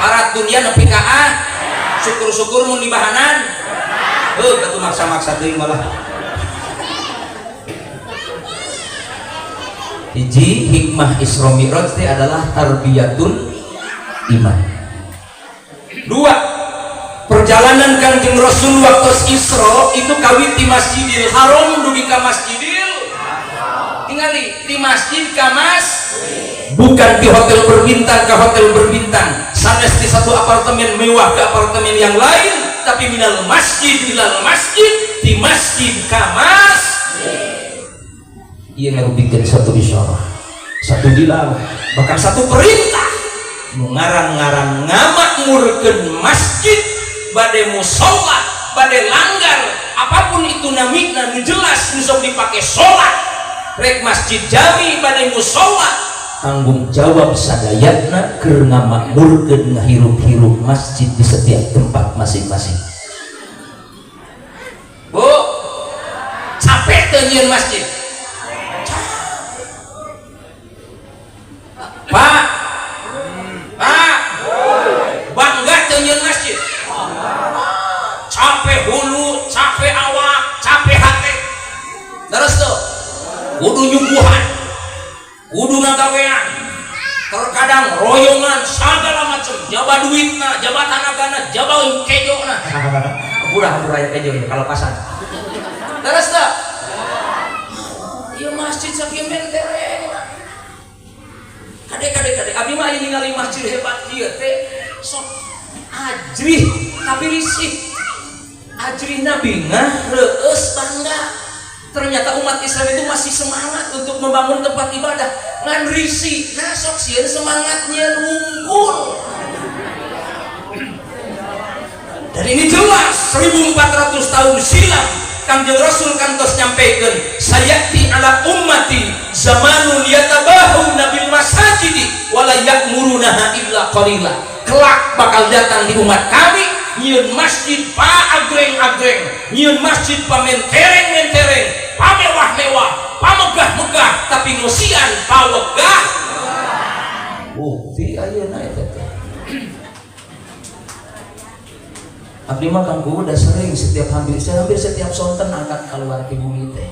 Parat dunia nepi ka a. Syukur-syukur mun dibahanan. Heuh atuh maksa-maksa teuing malah. Hiji hikmah Isra Mi'raj teh adalah tarbiyatul iman. Dua, perjalanan Kanjeng Rasul waktu Isra itu kawit di Masjidil Haram dugi ka Masjidil tingali di masjid ka mas, bukan di hotel berbintang ke hotel berbintang, sanes di satu apartemen mewah ke apartemen yang lain, tapi minal masjid ilal masjid, di masjid ka mas. Ia ngarubikeun satu isyarah, satu dilalah, bahkan satu perintah. Nu ngarang-ngarang ngamakmurkeun masjid, bade musholla, bade langgar, apapun itu namina nu jelas nu sok dipake salat, rek masjid jami bade musholla, tanggung jawab sadayana keur ngamakmurkeun ngahirup-hirup masjid di setiap tempat masing-masing. Bu, capek teu nyieun masjid? Pak, Pak, bangga teu nyieun Terkadang royongan segala macam, jaba duitna, jaba tanagana, jaba kejona. Hampura ya kejo ya kalau pasan. Terus tak? Iya masjid sakieu mentereng. Kade kade kade, abi mah aya ningali masjid hebat kieu teh sok ajrih tapi risih. Ajrihna bingah, reueus bangga. Ternyata umat Islam itu masih semangat untuk membangun tempat ibadah. Ngan risi, nah sok sieun semangatnya wungkul. Dan ini jelas 1400 tahun silam Kangjeng Rasul kantos nyampaikan sayati ala ummati zamanun yatabahuna bil masajidi wala ya'murunaha illa qalila. Kelak bakal datang di umat kami nyieun masjid pa agreng-agreng, nyieun masjid pamentereng-mentereng, pamewah-mewah, pamegah-megah, tapi ngosian pawegah. Bukti ayeuna eta teh. Abdi mah Kang udah sering setiap hampir setiap sonten angkat keluar ti bumi teh.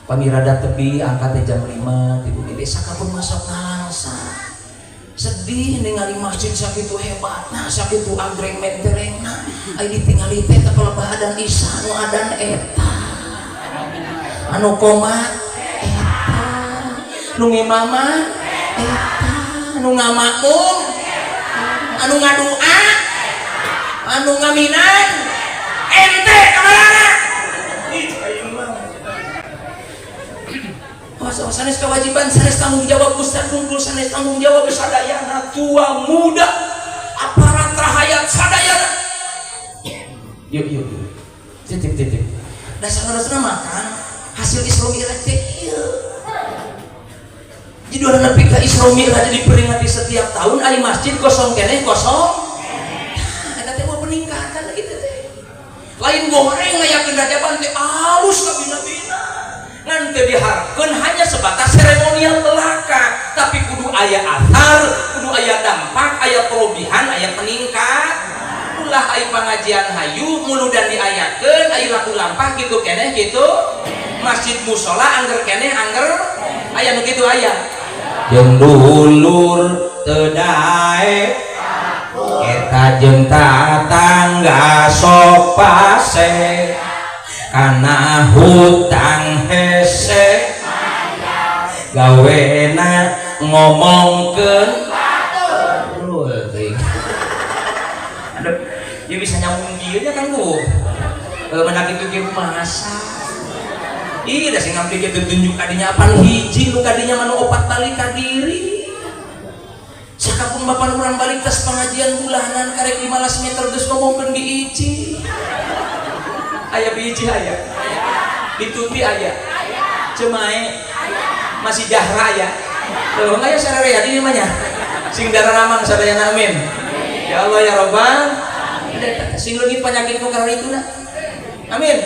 Pamirada tebi angkat jam 5 ti bumi teh sakapun masuk nalangsa. Sedih ningali masjid sakitu hebatna, sakitu agreng menterengna. Ai ditingali teh teh pelebah adan isya nu adan eta. Anu komat eta, nu ngimama eta, anu ngamakmum, anu ngadua, anu ngaminan, ente kamarana. Oh, sanes kewajiban, sanes tanggung jawab ustaz kumpul, sanes tanggung jawab sadayana, tua muda, aparat rahayat sadayana. Yuk yuk yuk, titip titip. Dasar-dasarna makan hasil Isra Mi'raj teh ieu. Jadi orang nepi ka Isra Mi'raj diperingati setiap tahun ari masjid kosong keneh kosong. Nah, eta teh mah peningkatan gitu teh. Lain goreng ngayakeun rajaban teh alus kabina-bina. Ngan teu diharapkeun hanya sebatas seremonial belaka, tapi kudu aya athar, kudu aya dampak, aya perobihan, aya peningkat. Ulah aya pengajian hayu muludan diayakeun, aya laku lampah gitu keneh gitu. Masjid musola angger keneh angger aya nu kitu aya. Jeung dulur teu daek eta jeung tatangga sok pase kana hutang hese gawena ngomongkeun batur. Aduh, ya bisa nyambung kieu nya kan Bu. Menaki kieu masa. Iya da sing ngampi kieu tunjuk kadinya apan hiji nu kadinya mah nu opat balik ka diri. Sakapung bapak urang balik tas pengajian bulanan karek 15 meter geus ngomongkeun di ici. Aya biji aya. Dituti aya. Cemae masih jahra aya. Tuh aya sararea di mah nya. Sing dararamang sadayana amin. Ya Allah ya Rabbal. Sing leungit penyakit ku karena itu na. Amin.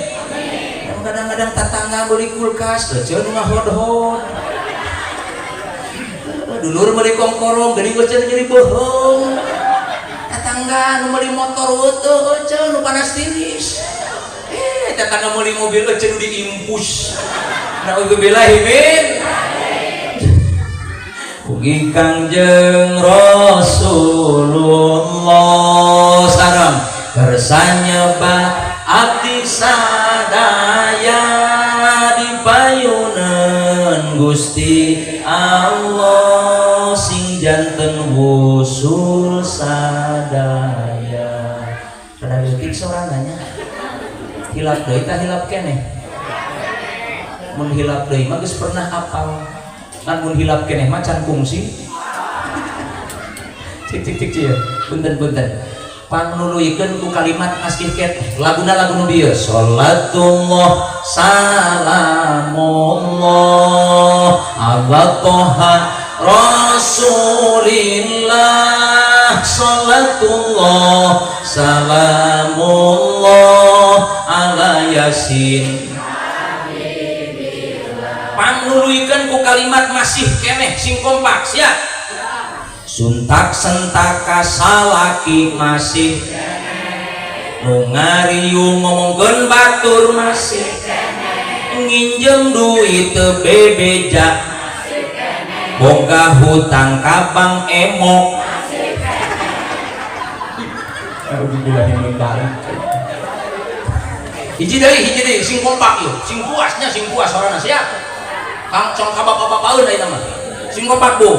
Kadang-kadang tetangga beli kulkas, eceun nu ngahod-hod. Dulur meuli kongkorong, geuning eceun nyeri beuheung. Tetangga nu meuli motor heueuh eceun nu panas tiris. Tetangga meuli mobil eceun nu diimpus. Naudzubillahi min. Pugi Kangjeng Rasulullah sareng kersa nyebat abdi sadaya di payunan Gusti Allah sing janten wusul sadaya. Kada leutik sorangannya. Hilap deui tah hilap keneh. Mun hilap deui mah geus pernah apal. Ngan mun hilap keneh mah can kungsi. Cik cik cik cik. Punten punten. Pangnuluykeun ku kalimat ngasih ket laguna lagu nu bieu salatullah salamullah ala toha rasulillah salatullah salamullah ala yasin. Pangnuluykeun ku kalimat masih keneh sing kompak siap. Suntak sentaka salaki masih nu ngariung ngomongkeun batur masih nginjem duit teu bebeja Boga hutang ka Bank Emok. Hiji deui sing kompak yeuh, sing puasnya sing puas sorana siap. Kang cong ka bapak-bapakeun ayeuna mah. Sing kompak Bu.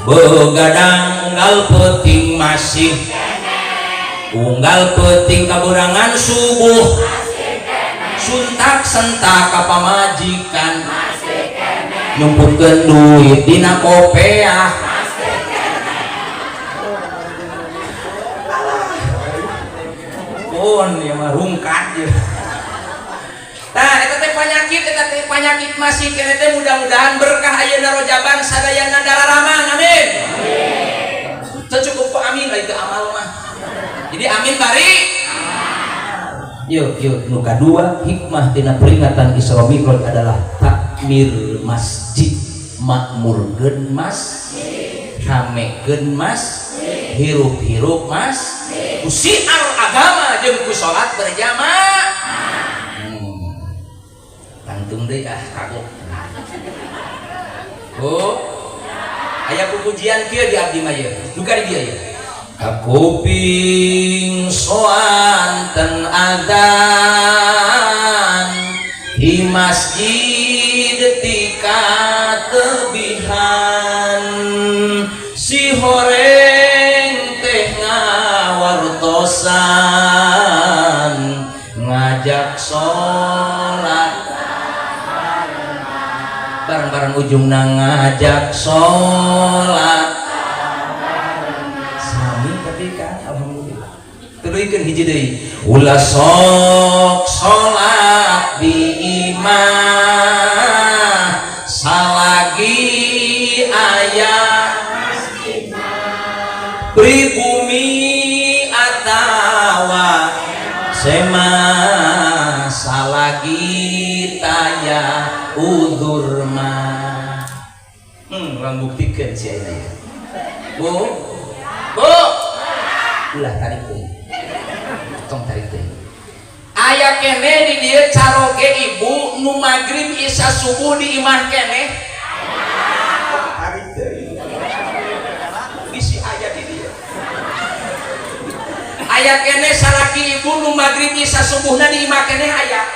Begadang unggal peuting masih unggal peuting kaburangan subuh. Suntak sentak ka pamajikan. Nyumputkeun duit dina kopeah. Pun ya mah rungkat ya. Nah, eta teh penyakit masih keneh teh mudah-mudahan berkah ayeuna rojaban sadayana dararamang amin. Teu cukup ku amin lain teu amal mah. Jadi amin bari. Yuk, yuk, nu kadua hikmah tina peringatan Isra Mi'raj adalah takmir masjid, makmurkeun masjid, ramekeun masjid, hirup-hirup masjid, ku siar agama jeung ku salat berjamaah. Tangtung deui ah kagok. Bu, aya pupujian kieu di abdi mah ieu. Duka di dieu ieu. Kakuping soanten adzan di masjid tika tebihan si horeng teh ngawartosan ngajak sholat bareng-bareng ujungna ngajak sholat sami tapi kan alhamdulillah tuluykeun hiji deui ulah sok sholat di imah salagi aya pribumi atawa sema salagi taya udzur mah. Urang buktikeun si ayeuna ya. Bu. Bu. Ulah tarik deui. Tong tarik deui. Aya keneh di dieu caroge ibu nu magrib isya subuh di imah keneh. Tarik deui. Bisi aya di dieu. Aya keneh salaki ibu nu magrib isya subuhna di imah keneh aya.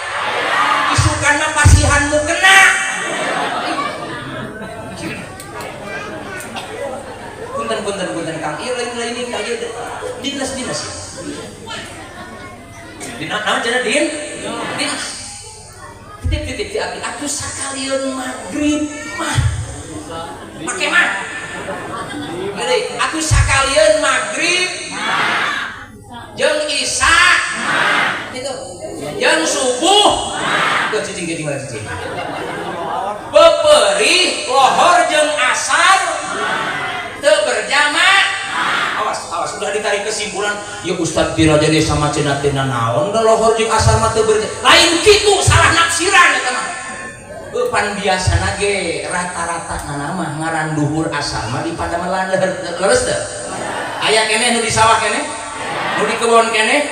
Isukan mah pasihan mu kena. Punten punten punten Kang. Ieu lain-lain ini ka ieu dinas dinas ya. Dina naon cenah din? Dinas. Titip-titip ti abdi atuh sakalieun magrib mah. Make mah. Geuning atuh sakalieun magrib mah. Jeung isya mah. Gitu. Jeung subuh mah. Tuh cicing cicing mana cicing. Beperih lohor jeung asar teu berjamaah. Awas, awas udah ditarik kesimpulan ya Ustadz Pira jadi sama cenah teh naon da lohor jeung asar mah teu berjamaah. Lain kitu salah nafsiran eta mah. Pan biasana ge rata-rata nana mah ngaran duhur asar mah di padamelan leres teu? Aya keneh nu di sawah keneh? Nu di kebon keneh?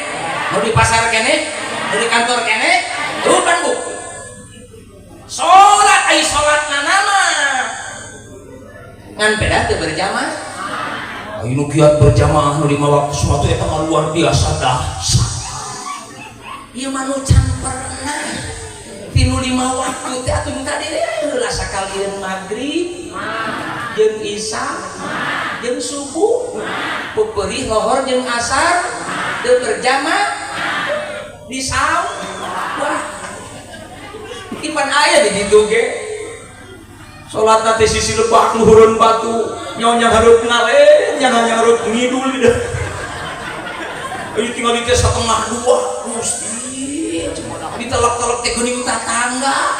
Nu di pasar keneh? Nu di kantor keneh? Rupan bu. Salat ai salat nana mah ngan beda teu berjamaah. Ayo nu kiat berjamaah nu lima waktu sesuatu eta mah luar biasa dahsyat. Ieu mah nu can pernah tinu lima waktu teh atuh tadi heula sakalieun magrib jeung isya jeung subuh peperih lohor jeung asar teu berjamaah di saung. Wah ipan aya di ditu ge salat teh sisi lebak luhureun batu nyonya hareup ngalen nyonya hareup ngidul di ieu tinggal di teh 1:30 Gusti ditelok-telok teh geuning tatangga.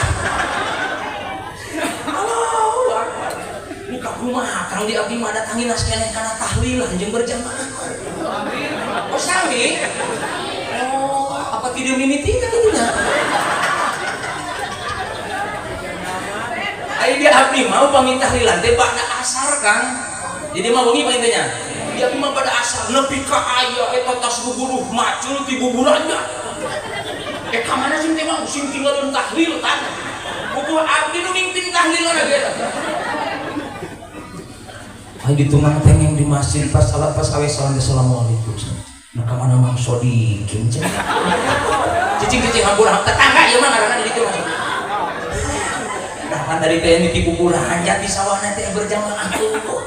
Allahu akbar. Muka kumaha Kang di abdi mah datangin keneh kana tahlilan jeung berjamaah. Oh sami? Oh, apa tidak mimiti ka kitu nya? Ai dia abdi mah upami tahlilan teh ba'da asar Kang. Jadi mah wengi paling teh nya. Dia abdi mah pada asar nepi ka aya eta tas guguruh macul ti buburannya. Ka mana sing teh mah sing tinggalun tahlil tan. Bubuh abdi nu mimpin tahlil ge. Ayo ditungang tengeng di masjid pas salat, pas awe salam, assalamualaikum. Nah, kamana Mang Sodikin cenah? Cicing cicing, hampura, tetangga ieu mah ngaranna di ditu mah. Nah, kan tadi teh di kuburan jati sawahna teh berjamaah tuh.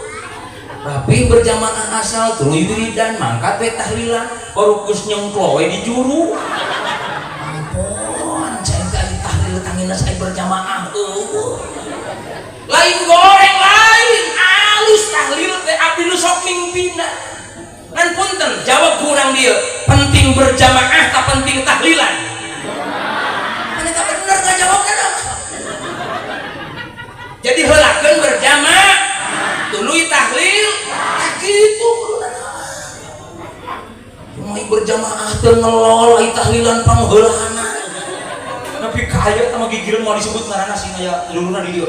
Rapi berjamaah asal tuluy wiridan, mangkat we tahlilan, baru geus nyengklo we di juru. Ampun, cai teh tahlil tangina saya berjamaah eueuh. Lain goreng, lain alus tahlil teh, abdi nu sok mingpina. Ngan punten, jawab kurang dia, penting berjamaah tak penting tahlilan? Mana tak bener nggak jawabnya dah. Jadi heulakeun berjamaah tuluy tahlil, tak kitu kuduna. Mau berjamaah teu ngelol, ai tahlilan pangheulana. Tapi kaya teh mah gigireun, mau disebut ngaranna sing aya luluna di dieu.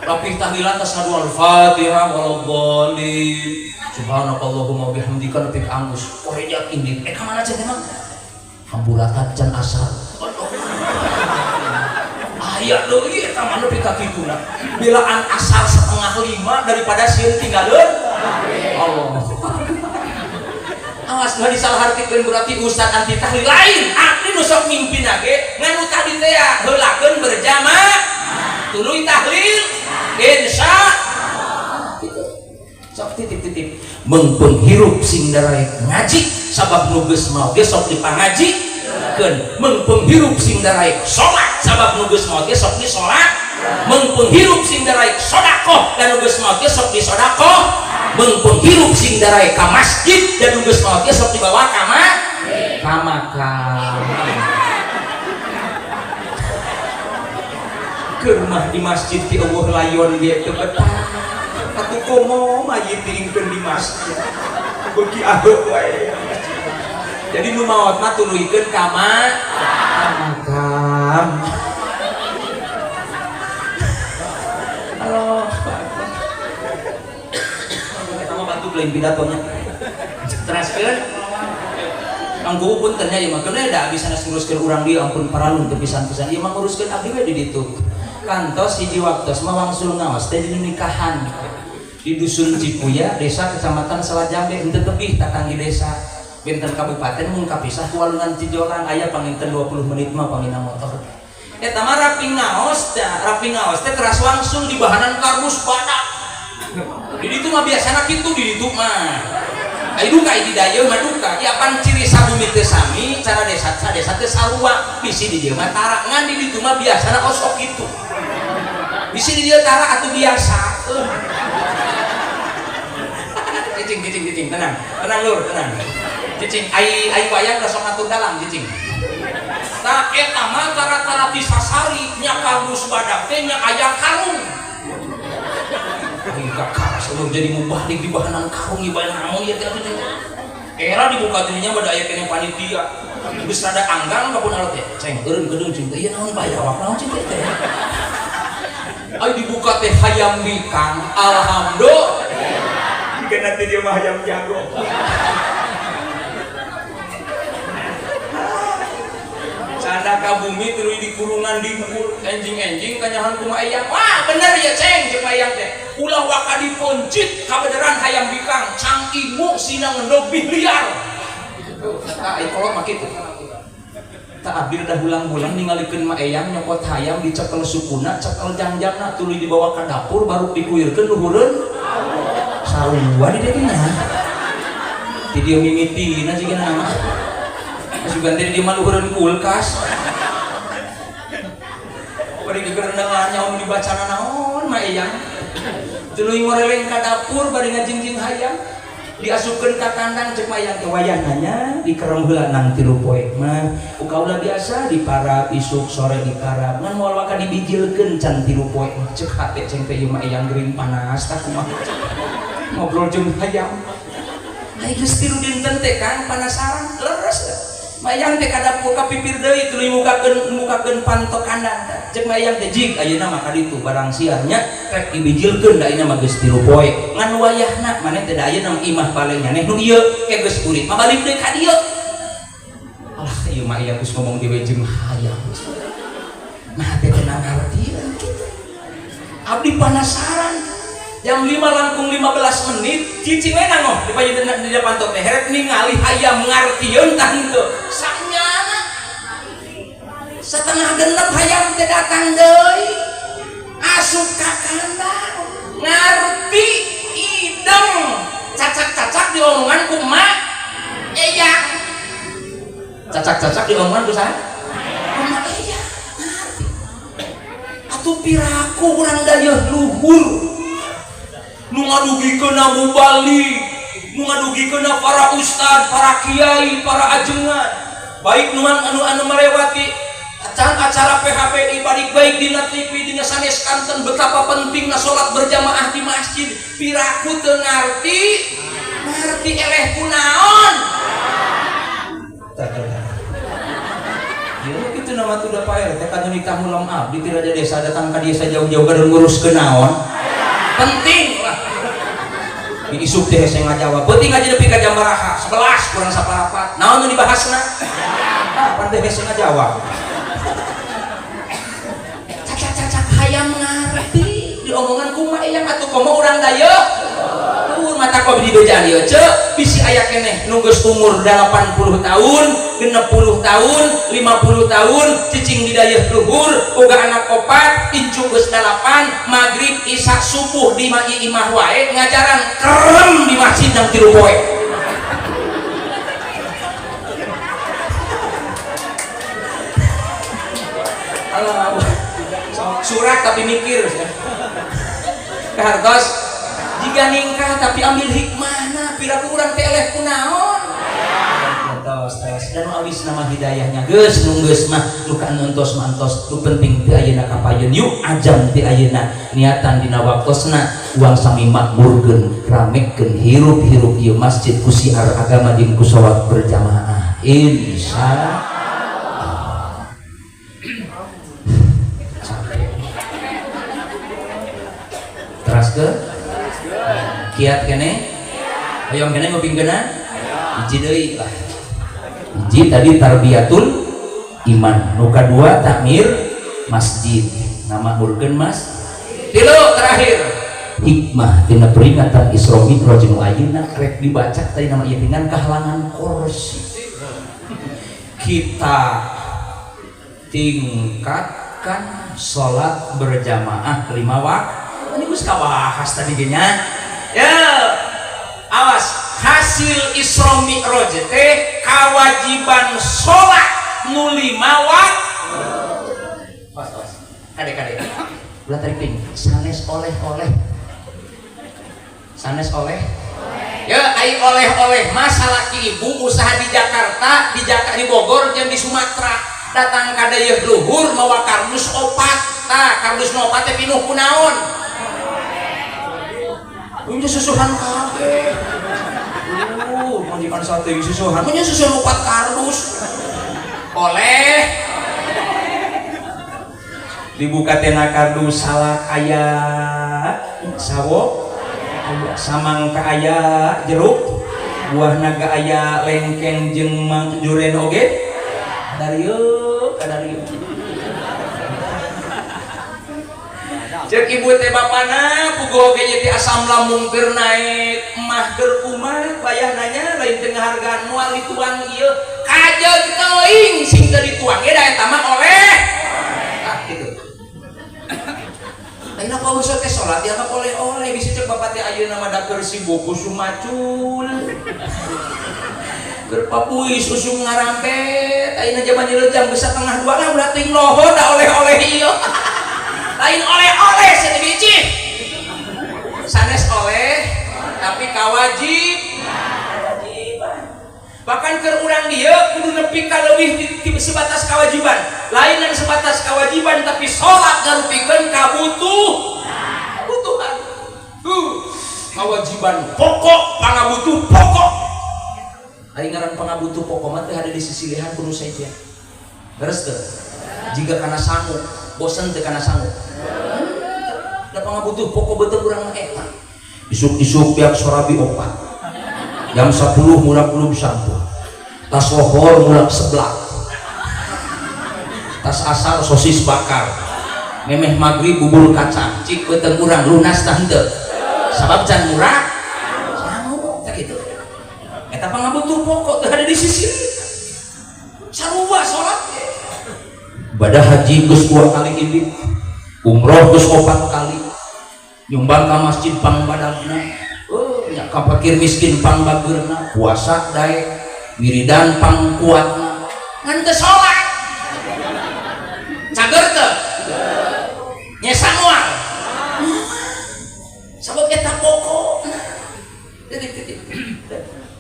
Tapi tahlilan tas ngadu Al-Fatihah waladhdallin. Subhanakallahumma bihamdika nepi ka anggus. Korejat indit. Eh, ka mana cenah mah? Hampura can asar. Aya deui eta mah nepi ka kituna. Belaan asar 4.30 daripada sieun tinggalkeun. Allah. Awas nggak disalahartikeun berarti ustad anti tahlil, lain. Abdi nu sok mimpin ge ngan nu tadi teh heulakeun berjamaah tuluy tahlil, insya gitu. Sok titip-titip mengpenghirup sing daraek ngaji, sabab nu geus maot ge sok dipangajikeun. Mengpenghirup sing daraek salat, sabab nu geus maot ge sok disolat. Mengpenghirup sing daraek sodakoh, dan nu geus maot ge sok disodakoh. Mengpenghirup sing daraek ka masjid, dan nu geus maot ge sok dibawa ka ka makam. Ke rumah di masjid ti eueuh layon ge teu betah atuh, komo mayit diringkeun di masjid beuki aheuh wae. Jadi nu maot mah tuluykeun ka makam. Halo, eta mah batuk lain pidatonya. Teraskeun Kang Kuwu, punten nya, ieu mah keun da bisa nguruskeun urang dieu, ampun paralun teu pisan-pisan, ieu mah nguruskeun abdi we di ditu. Kantos hiji waktos mah wangsul ngaos teh di nikahan di dusun Cipuya, desa kecamatan Salajambe, henteu tebih tatanggi desa. Benten kabupaten mun kapisah ku walungan Cijolang, aya panginten 20 menit mah pangina motor. Eta mah rapi ngaos teh teras wangsul di bahanan kardus badak. Di ditu mah biasana kitu, di ditu mah. Ai duka di dieu mah duka. Ya pan ciri sabumi teh sami, cara desa sa desa teh sarua. Bisi di dieu mah tara, ngan di ditu mah biasana osok kitu. Bisi di dieu tara atuh biasa. Cicing cicing cicing, tenang. Tenang lur, tenang. Cicing ai ai wayang sok ngatur dalang cicing. Tah eta mah tara-tara disasari nya kardus badak teh nya aya karung. Ai kakak sebelum jadi mubalik di bahanan karung ieu bae naon ieu teh atuh teh. Era dibuka dirinya pada aya keneh panitia. Geus rada anggang ka pun alat teh. Ceng eureun kedeung cing teh ieu naon bae awak naon cing teh teh. Ai dibuka teh hayam bikang, alhamdulillah. Jika nanti dia mah hayam jago. Sana ka bumi tuluy di kurungan dingkul enjing-enjing kanyahan kumaha eyang. Wah, bener ya ceng jeung eyang teh. Ulah waka diponcit kabeneran hayam bikang, cang ingu sina ngendog bih liar. Tah ai kolot mah kitu. Tah abdi dah ulang-ulang ningalikeun ma eyang nyokot hayam, dicekel sukuna, cekel jangjangna, tuluy dibawa ka dapur baru dikuirkeun luhureun. Sarua di dieu nya. Di dieu mimitina jiga nama. Asugan teh di mah luhureun kulkas. Bari gegerendengan nyaho dibacana naon ma eyang. Tuluy ngoreleng ka dapur bari ngajingjing hayam. Diasupkeun ka kandang cek ma eyang teh wayahna nya dikerem heula nang 3 poe mah. Ukaula biasa diparab isuk sore diparab ngan moal waka dibijilkeun can 3 poe mah. Cek hate ceng teh ieu ma eyang gering panas tah kumaha. Ngobrol jeung hayam. Ai geus 3 dinten teh Kang panasaran leres. Mayang teh ka dapur ka pipir deui tuluy mukakeun panto kandang. Cek mayang teh jig ayeuna mah ka ditu barang siarnya rek dibijilkeun da ayeuna mah geus 3 poe. Ngan wayahna maneh teh da ayeuna imah paling nyaneh nu ieu ke geus burit mah balik deui ka dieu. Alah ieu mah ieu geus ngomong dewe jeung hayam. Nah teh teu ngartieun kitu. Abdi panasaran. Jam 5 langkung 15 menit cicing we nangoh di payeuneun di depan teh rek ningali hayam ngartieun tah henteu. Sanyana setengah genep hayam teh datang deui asup ka kandang ngarti ideng cacak-cacak diomongan ku emak eyang, cacak-cacak diomongan ku saha? Emak eyang. Ngarti atuh piraku urang dayeuh luhur nu ngadugikeun mubalig, nu ngadugikeun para ustad, para kiai, para ajengan, baik nu anu anu melewati acara PHBI, balik baik dina TV, dina sanes kanten, betapa pentingna salat berjamaah di masjid. Piraku teu ngarti ngarti eleh kunaon. Ya gitu nama tuh udah Pak RT kan nikah mulam abdi ti raja desa datang ka desa jauh-jauh kadon ngurus ke naon penting lah. Di isuk teh hese ngajawab penting aja nepi ka jam baraha, 11 kurang saparapat, naon nu dibahasna? Ah, pan teh hese ngajawab. Cacak-cacak hayam ngarti diomongan kumaha eyang. Atuh komo urang dayeuh luhur mata kok di bejaan ieu ceu bisi aya keneh nu geus umur 80 tahun, 60 tahun, 50 tahun cicing di dayeuh luhur, boga anak opat, incu geus 8, maghrib, isya, subuh di imah wae ngajaran kerem di masjid nang 3 poe. Allah, surat tapi mikir kehartos jika ningkah tapi ambil hikmahna. Piraku urang teh eleh kunaon tos tos dan awis nama hidayahnya geus nu geus mah nu kanontos mantos. Nu penting ti ayeuna kapayun yuk ajam ti ayeuna niatan dina waktosna uang sami makmurkeun ramekeun hirup-hirup ieu masjid ku siar agama jeung ku salat berjamaah insya Allah. Teras ke kiat kene hoyong kene ngupingkeuna hiji deui lah. Hiji tadi tarbiyatul iman, nu kadua takmir masjid, ngamakmurkeun mas. Tilu terakhir hikmah tina peringatan Isra Mi'raj nu ayeuna rek dibaca tadi nama ieu dengan kahalangan kursi. Kita tingkatkan salat berjamaah 5 waktu. Ini geus kabahas tadi ge nya. Ya, awas hasil Isra Mi'raj teh kewajiban salat nu 5 waktu. Awas awas. Kade-kade. Ulah tarik ping. Sanes oleh-oleh. Sanes oleh. Ya, ai oleh-oleh masalah ki ibu usaha di Jakarta, di Jakarta, di Bogor jeung di Sumatera. Datang ka dayeuh luhur mawa kardus opat. Tah, kardus nu opat teh pinuh ku naon? Ini susuhan kabeh. Majikan sate susuhan. Punya susuhan opat kardus. Oleh dibuka tena kardus salak aya, sawo aya, samangka aya, jeruk, buah naga aya, lengkeng jeung duren oge. Kadarieu, kadarieu. Cek ibu teh bapana puguh oge ieu teh asam lambung keur naek, emah keur kumaha bayah nanya lain teu ngahargaan moal dituang ieu. Kajeun teuing sing teu dituang ge da eta mah oleh. Ah kitu. Lain apa usah teh salat dianggap oleh-oleh bisi cek bapak teh ayeuna mah da keur sibuk usum macul. Keur papuis usum ngarampet ayeuna jaman ieu jam geus 1:30 lah ulah ting loho da oleh-oleh ieu. Lain oleh-oleh sia biji. Sanes oleh tapi kawajib. Kewajiban. Bahkan keur urang dieu kudu nepi ka leuwih ti sebatas kewajiban. Lain dan sebatas kewajiban tapi salat ngarupikeun kabutuh. Kebutuhan. Kewajiban pokok, pangabutuh pokok. Ari ngaran pangabutuh pokok mah teh ada di sisilihan kudu sejen. Leres teu? Jiga kana sangu, bosen teu kana sangu. Da pangabutuh pokok beuteung urang mah eta. Isuk-isuk biak sorabi opat. Jam 10 mulak belum sampo. Tas lohor mulak seblak. Tas asal sosis bakar. Memeh maghrib bubur kacang. Cik beuteung urang lunas tah henteu. Sabab can murah sangu teh kitu. Eta pangabutuh pokok teu ada di sisi. Sarua salat ge. Ibadah haji geus 2 kali ini, umroh geus 4 kali, nyumbang ka masjid pangbadagna, oh nya ka fakir miskin pangbageurna, puasa daek, wiridan pangkuatna, ngan teu salat. Cager teu? Nyesa moal. Sabab eta pokokna. Jadi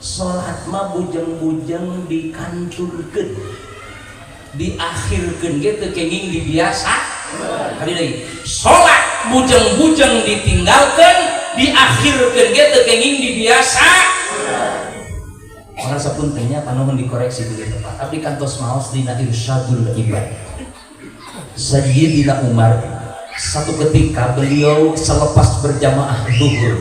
salat mah bujeng-bujeng dikanturkeun, diakhirkeun ge teu kenging dibiasa. Kali deui, salat bujeng-bujeng ditinggalkeun, diakhirkeun ge teu kenging dibiasa. Maka sapuntennya panuhun dikoreksi begitu Pak. Abdi kantos maos dina Irsyadul Ibad. Sayyidina Umar satu ketika beliau selepas berjamaah zuhur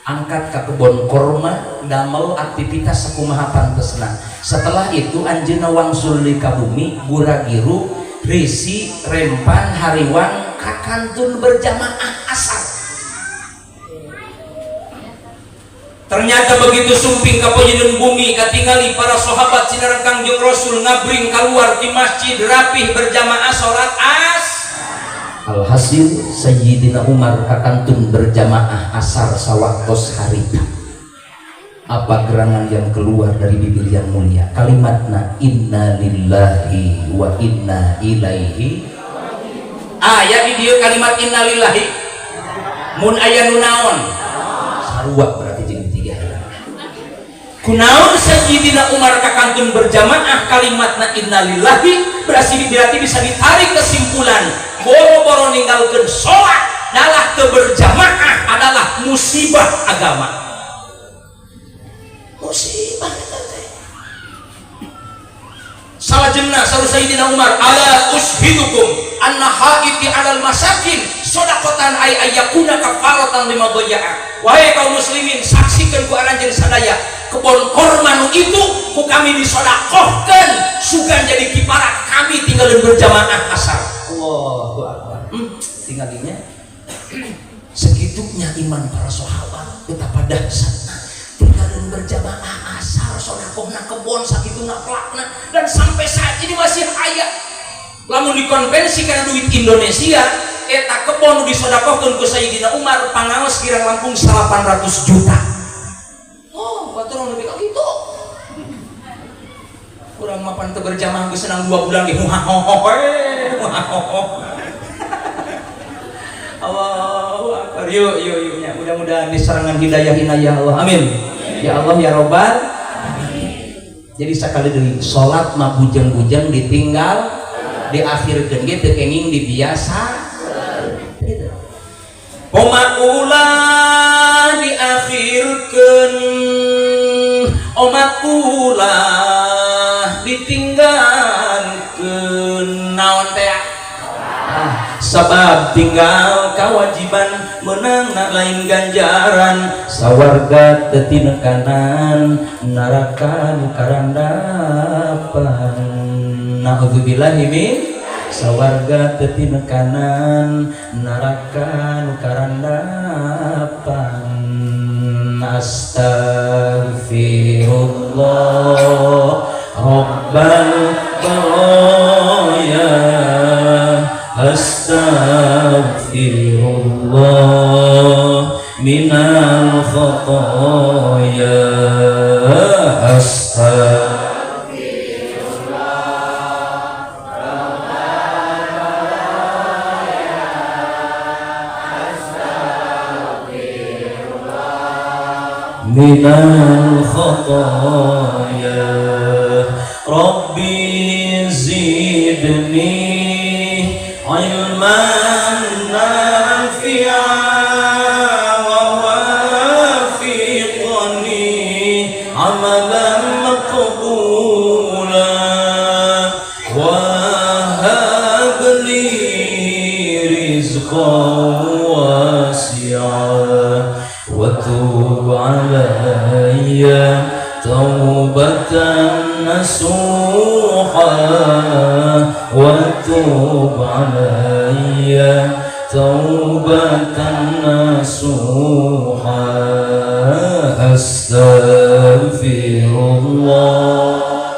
angkat ke kebon korma damel aktivitas sakumaha pantesna. Setelah itu anjeunna wangsul di ka bumi gura-giru risi rempan hariwang kakantun berjamaah asar. Ternyata begitu sumping ka payeuneun bumi katingali para sahabat sinareng Kangjeng Rasul ngabring keluar di masjid rapih berjamaah salat as. Alhasil Sayyidina Umar kakantun berjamaah asar sawaktos harita. Apa gerangan yang keluar dari bibir yang mulia? Kalimatna inna lillahi wa inna ilaihi. Aya di dieu kalimat inna lillahi. Mun aya nu naon? Sarua berarti jeung tiga. Kunaon Sayyidina Umar kakantun berjamaah kalimatna inna lillahi berarti bisa ditarik kesimpulan boro-boro ninggalkeun sholat dalah teu berjamaah adalah musibah agama. Musibah eta teh. Salajengna saur Sayyidina Umar ala ushidukum anna haiti alal masakin sodaqatan ay ayyakuna kafaratan lima dhayya'a. Wahai kaum muslimin, saksikan ku aranjeun sadaya kebon korma nu itu ku kami disodakohkeun sugan jadi kiparat kami tinggalin berjamaah asar. Allahu akbar. Tinggalinya segitunya iman para sahabat, betapa dahsyatna tinggalin berjamaah asar sodakohna kebon sagituna pelakna, dan sampai saat ini masih aya. Lamun dikonvensi karena duit Indonesia eta kebon nu disodakohkeun ku Sayyidina Umar pangaos kirang langkung 800 juta. Oh, batur lebih ka kitu. Kurang mapan teu berjamaah geus senang 2 bulan ge muhahoho we, muhahoho. Allahu akbar. Yuk yuk yuk nya, mudah-mudahan diserangan hidayah inayah Allah. Amin. Ya Allah ya Robbal. Jadi sekali deui salat mah bujeng-bujeng ditinggal diakhirkeun ge teu kenging dibiasa. Gitu. Oma ulah diakhirkeun, oma ulah ditinggalkeun naon teh? Ah, sabab tinggal kewajiban menang lain ganjaran sawarga teu tinekanan neraka nu karandapan. Nauzubillahi min sawarga teu tinekanan neraka nu karandapan. Astaghfirullah rabbal baraya, astaghfirullah minal khotoya, astaghfirullah rabbal baraya, astaghfirullah minal khotoya. Rabbi zidni ilman nafi'a wa wafiqni amalan maqbula wa hab li rizqan wasi'a wa tub alayya taubatan nasuha wa tub alayya taubatan nasuha. duha astaghfirullah.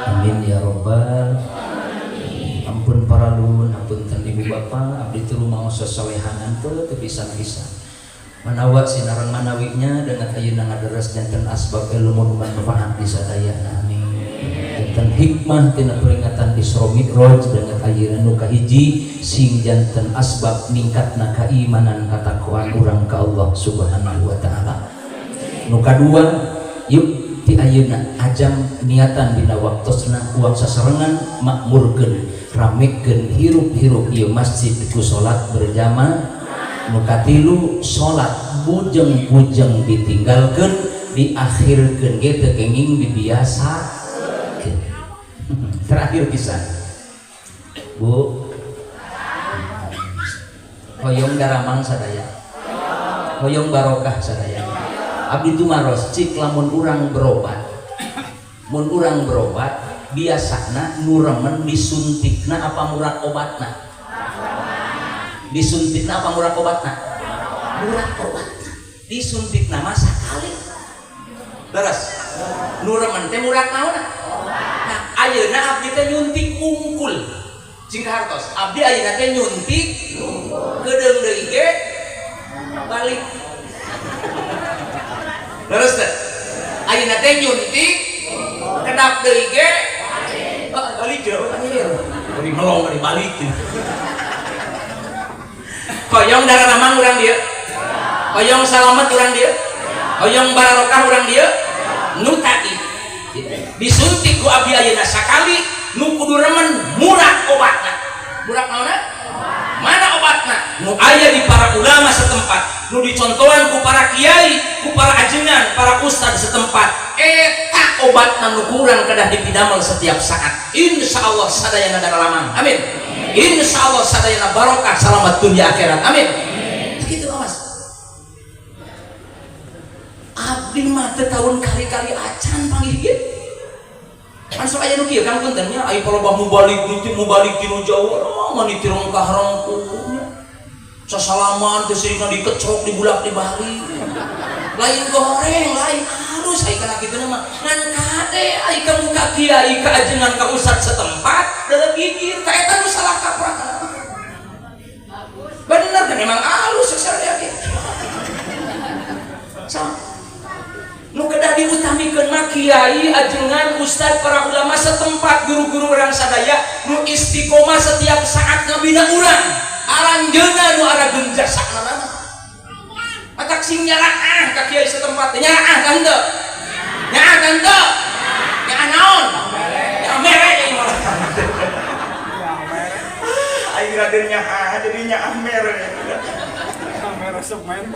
Amin ya robbal. Ampun paralun, ampun ibu bapak, abdi teu mau sesalehanan teu pisan-pisan. Manawa sinareng manawinya dengan ayeuna ngaderes janten asbab ilmu manfaat di sadayana. Amin. Janten hikmah tina peringatan Isra Mi'raj dengan ayeuna nu kahiji sing janten asbab ningkatna keimanan katakwaan urang ka Allah Subhanahu wa taala. Nu kadua, yuk ti ayeuna ajam niatan dina waktosna uang sasarengan makmurkeun, ramekeun hirup-hirup ieu masjid ku salat berjamaah. Nu katilu salat bujeng-bujeng ditinggalkeun, diakhirkeun ge teu kenging dibiasakeun. Terakhir pisan, Bu, hoyong daramang sadaya, hoyong barokah sadaya. Abdi tumaros cik lamun urang berobat, mun urang berobat biasana nu remen disuntikna apa murah obatna? Disuntikna apa murah obatna? Murah obatna. Disuntikna mah sakali. Leres. Nu remen teh murah naonna? Nah, ayeuna abdi teh nyuntik ungkul. Cing hartos, abdi ayeuna teh nyuntik kedeung deui ge balik. Leres teh. Ayeuna teh nyuntik kedap deui ge balik jauh anjir. Bari melong bari balik. Hoyong daramang urang dieu, hoyong salamet urang dieu, hoyong barokah urang dieu. Nu tadi disuntik ku abdi ayeuna sakali, nu kudu remen murah obatna. Murah naonna? Mana obatna? Nu aya di para ulama setempat, nu dicontohan ku para kiai, ku para ajengan, para ustad setempat. Eta obatna nu kurang kedah dipidamel setiap saat. Insyaallah sadayana daralamang. Amin. Insya Allah sadayana barokah selamat dunia akhirat. Amin. Begitu awas. Abdi mah teu tahun kali-kali acan panggih ge. Kan sok aya nu kieu Kang punten nya, ai palebah mubalik mubalik ti nu jauh, mah mani tirongkah rongkuh nya. Sasalaman teh sirikna dikecrok dibulak dibalik. Lain goreng, lain harus ai kana kitu mah. Ngan kade ai ka muka kiai ka ajengan ka ustad setempat dalam gigir ka eta nu salah kaprah. Bener kan emang alus sadaya ge. Sama. Nu kedah diutamikeun mah kiai, ajengan, ustad, para ulama setempat, guru-guru urang sadaya nu istiqomah setiap saat ngabina urang. Aranjeuna nu arageun jasana mah. Matak sing nyaraah ka kiai setempat, nyaraah ka henteu? Nyaah ka henteu? Nyaah naon? Nyaah mere ieu mah. Aing raden nyaah jadi nyaah mere. Mere semen.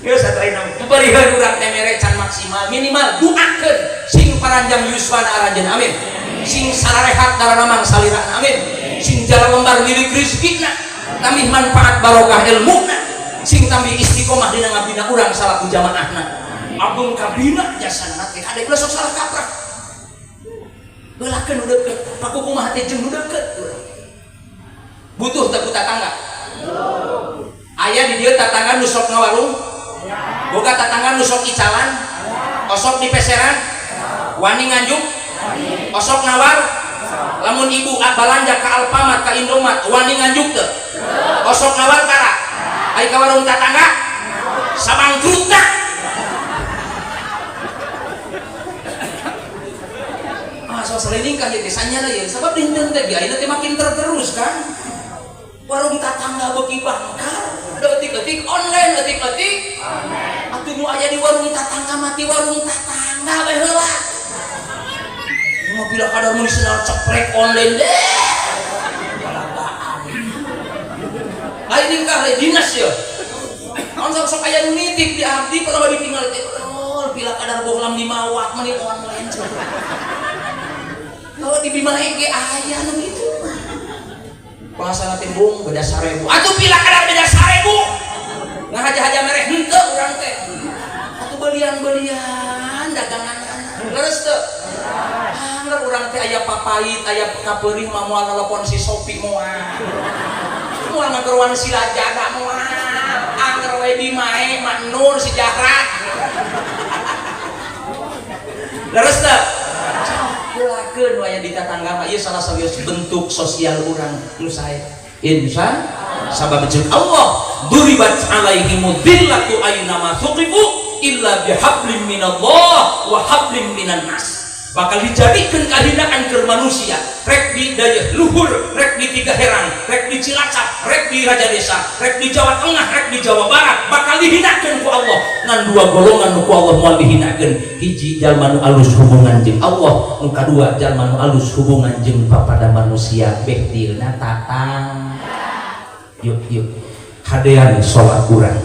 Geus atuh ayeuna bariheun urang teh mere can maksimal, minimal duakeun sing paranjang yuswana aranjeun. Amin. Sing sararehat daramang salirana. Amin. Sing jalan lembar milik rezekina, tambih manfaat barokah ilmuna, sing tambih istiqomah dina ngabina urang salaku jamaahna. Agung kabina jasana teh kade ulah sok salah kaprah. Beulakeun nu deukeut, paku kumaha teh jeung nu deukeut. Butuh teu ku tatangga? Aya di dieu tatangga nu sok ngawarung? Boga tatangga nu sok icalan? Osok dipeseran? Wani nganjuk? Osok nawar? Lamun ibu balanja ka Alfamart ka Indomaret wani nganjuk teu? Osok nawar tara? Ai ka warung tatangga? Sabangkrutna. Ah, sok selingkah ieu teh sanyana ieu sabab dinten teh ayeuna teh makin tergerus kan. Warung tatangga beuki bangkar, leutik-leutik online, leutik-leutik atuh nu aya di warung tatangga mati warung tatangga we heula. Mau pila kadar mun disenal ceprek online deh. Balagaan. Lain ningkah lain dinas ya. Naon sok aya nu nitip di abdi kalau ditinggal teh. Oh, pila kadar bohlam dimawat meni online. Kalau di Bima ge aya nu kitu mah. Bahasa nanti bung beda 1000. Atuh pila kadar beda 1000. Ngahaja-haja mereh henteu urang teh. Belian-belian dagangan leres teu? Angger urang teh aya papait, aya kapeurih mah moal telepon si Sopi, moal. Moal ngageroan si Lajada, moal. Angger we dimae Mak Nur si Jahra. Leres teu? Heulakeun waya di tatangga mah, ieu salah sawios bentuk sosial urang nu sae. Insya sabab jeung Allah duribat alaihimud dzillatu aina ma tsuqifu illa bihablim minallah wa hablim minan nas. Bakal dijadikan kehinaan ke manusia, rek di Dayeuh Luhur, rek di Tiga Herang, rek di Cilacap, rek di Raja Desa, rek di Jawa Tengah, rek di Jawa Barat, bakal dihinakan ku Allah. Ngan dua golongan nu ku Allah moal dihinakan: hiji, jalma nu alus hubungan jeung Allah; nu kadua, jalma nu alus hubungan jeung papada manusia. Beh dilna tatang. Yuk, yuk, hadean sholat urang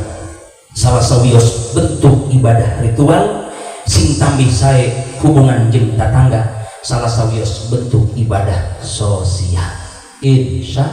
salah sawios bentuk ibadah ritual sing tambih sae hubungan jeung tatangga, salah sawios bentuk ibadah sosial. Insya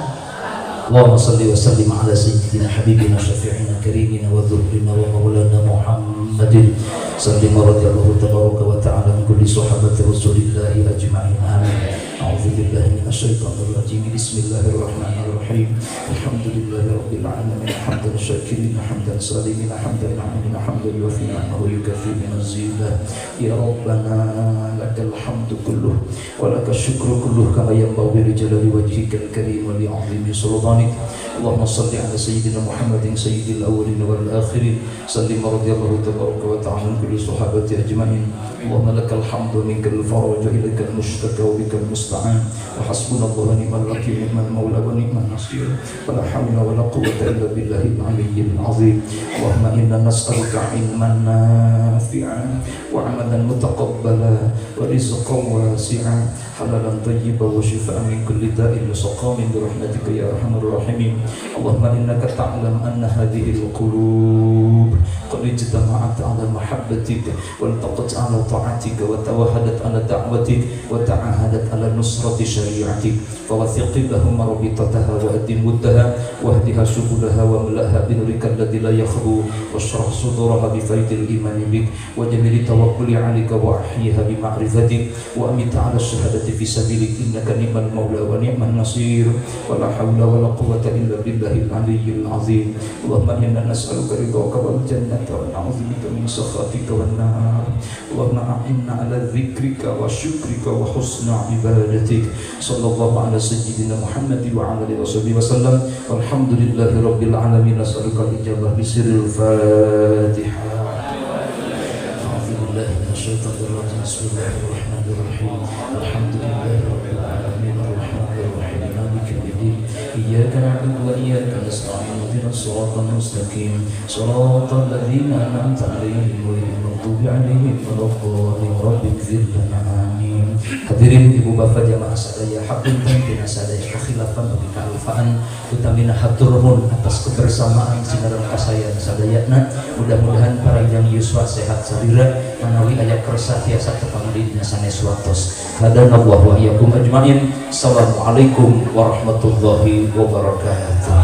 Allahumma salli wa sallim ala sayyidina habibina syafi'ina karimina wa dhuhrina wa maulana Muhammadin. Sallim wa radiyallahu tabaraka wa ta'ala min kulli sahabati rasulillahi ajma'in, amin. A'udzu billahi minasyaitonir rajim. Bismillahirrahmanirrahim. Alhamdulillahi rabbil alamin, hamdan syakirin, hamdan salimin, hamdan amin, hamdan yufi ni'amahu yukafi min azidah. Ya Rabbana, lakal hamdu kulluh wa lakal syukru kulluh kama yanbaghi li jalali wajhikal karim wa li 'azimi sultanik. Allahumma salli ala sayyidina Muhammadin sayyidil awwalin wal akhirin. Sallim radhiyallahu tabaraka wa ta'ala kulli sahabati ajma'in. Allahumma lakal hamdu, minkal faraj, ilaikal mushtaka wa bikal musta'an, wa hasbunallahu ni'mal wakil, ni'mal maula wa ni'man nasir, wa la hawla wa la quwwata illa billahil aliyyil azim. Allahumma inna nas'aluka ilman nafi'an wa 'amalan mutaqabbala wa rizqan wasi'an halalan tayyiban wa shifaan min kulli da'in wa saqamin bi rahmatika ya arhamar rahimin. Allahumma innaka ta'lam anna hadhihi al-qulub qad ijtama'at 'ala mahabbatik wa iltaqat 'ala ta'atik wa tawahadat 'ala da'watik wa ta'ahadat 'ala nusrati syari'atik, fawathiq lahum rabitataha wa adim wuddaha wahdiha subulaha wa mla'ha binurika alladhi la yakhbu, washrah suduraha bi faidil imani bik wa jamili tawakkuli 'alaika wa ahyiha bi ma'rifatik wa amit 'ala syahadati fi sabilik, innaka ni'mal maula wa ni'man nasir, wa la hawla wa la quwwata illa billahil aliyyil azim. Allahumma inna nas'aluka ridhaka wal jannata wa na'udzubika min sakhatika wan nar. Allahumma a'inna 'ala dzikrika wa syukrika wa husna ibadatik. Sallallahu ala sayyidina Muhammad wa ala alihi washabihi wasallam. Walhamdulillahi rabbil alamin. Nas'aluka al-ijabah bi sirril Fatihah. A'udzu billahi minasyaitonir rajim. Bismillahirrahmanirrahim. Alhamdulillahi rabbil alamin, arrahmanir rahim, maliki yaumiddin. Iyyaka na'budu wa iyyaka nasta'in. Ihdinas siratal mustaqim, siratal ladzina an'amta 'alaihim ghairil maghdubi 'alaihim waladdallin. Rabbighfir lana, amin. Hadirin ibu bapak jamaah sadaya, hapunten tina sadaya kekhilafan ugi kaalfaan, utamina hatur nuhun atas kebersamaan sinareng kasayan sadayana. Mudah-mudahan paranjang yuswa sehat salira, manawi aya kersa tiasa tepang di dina sanes waktos. Hadanallahu wa iyyakum ajmain. Assalamualaikum warahmatullahi wabarakatuh.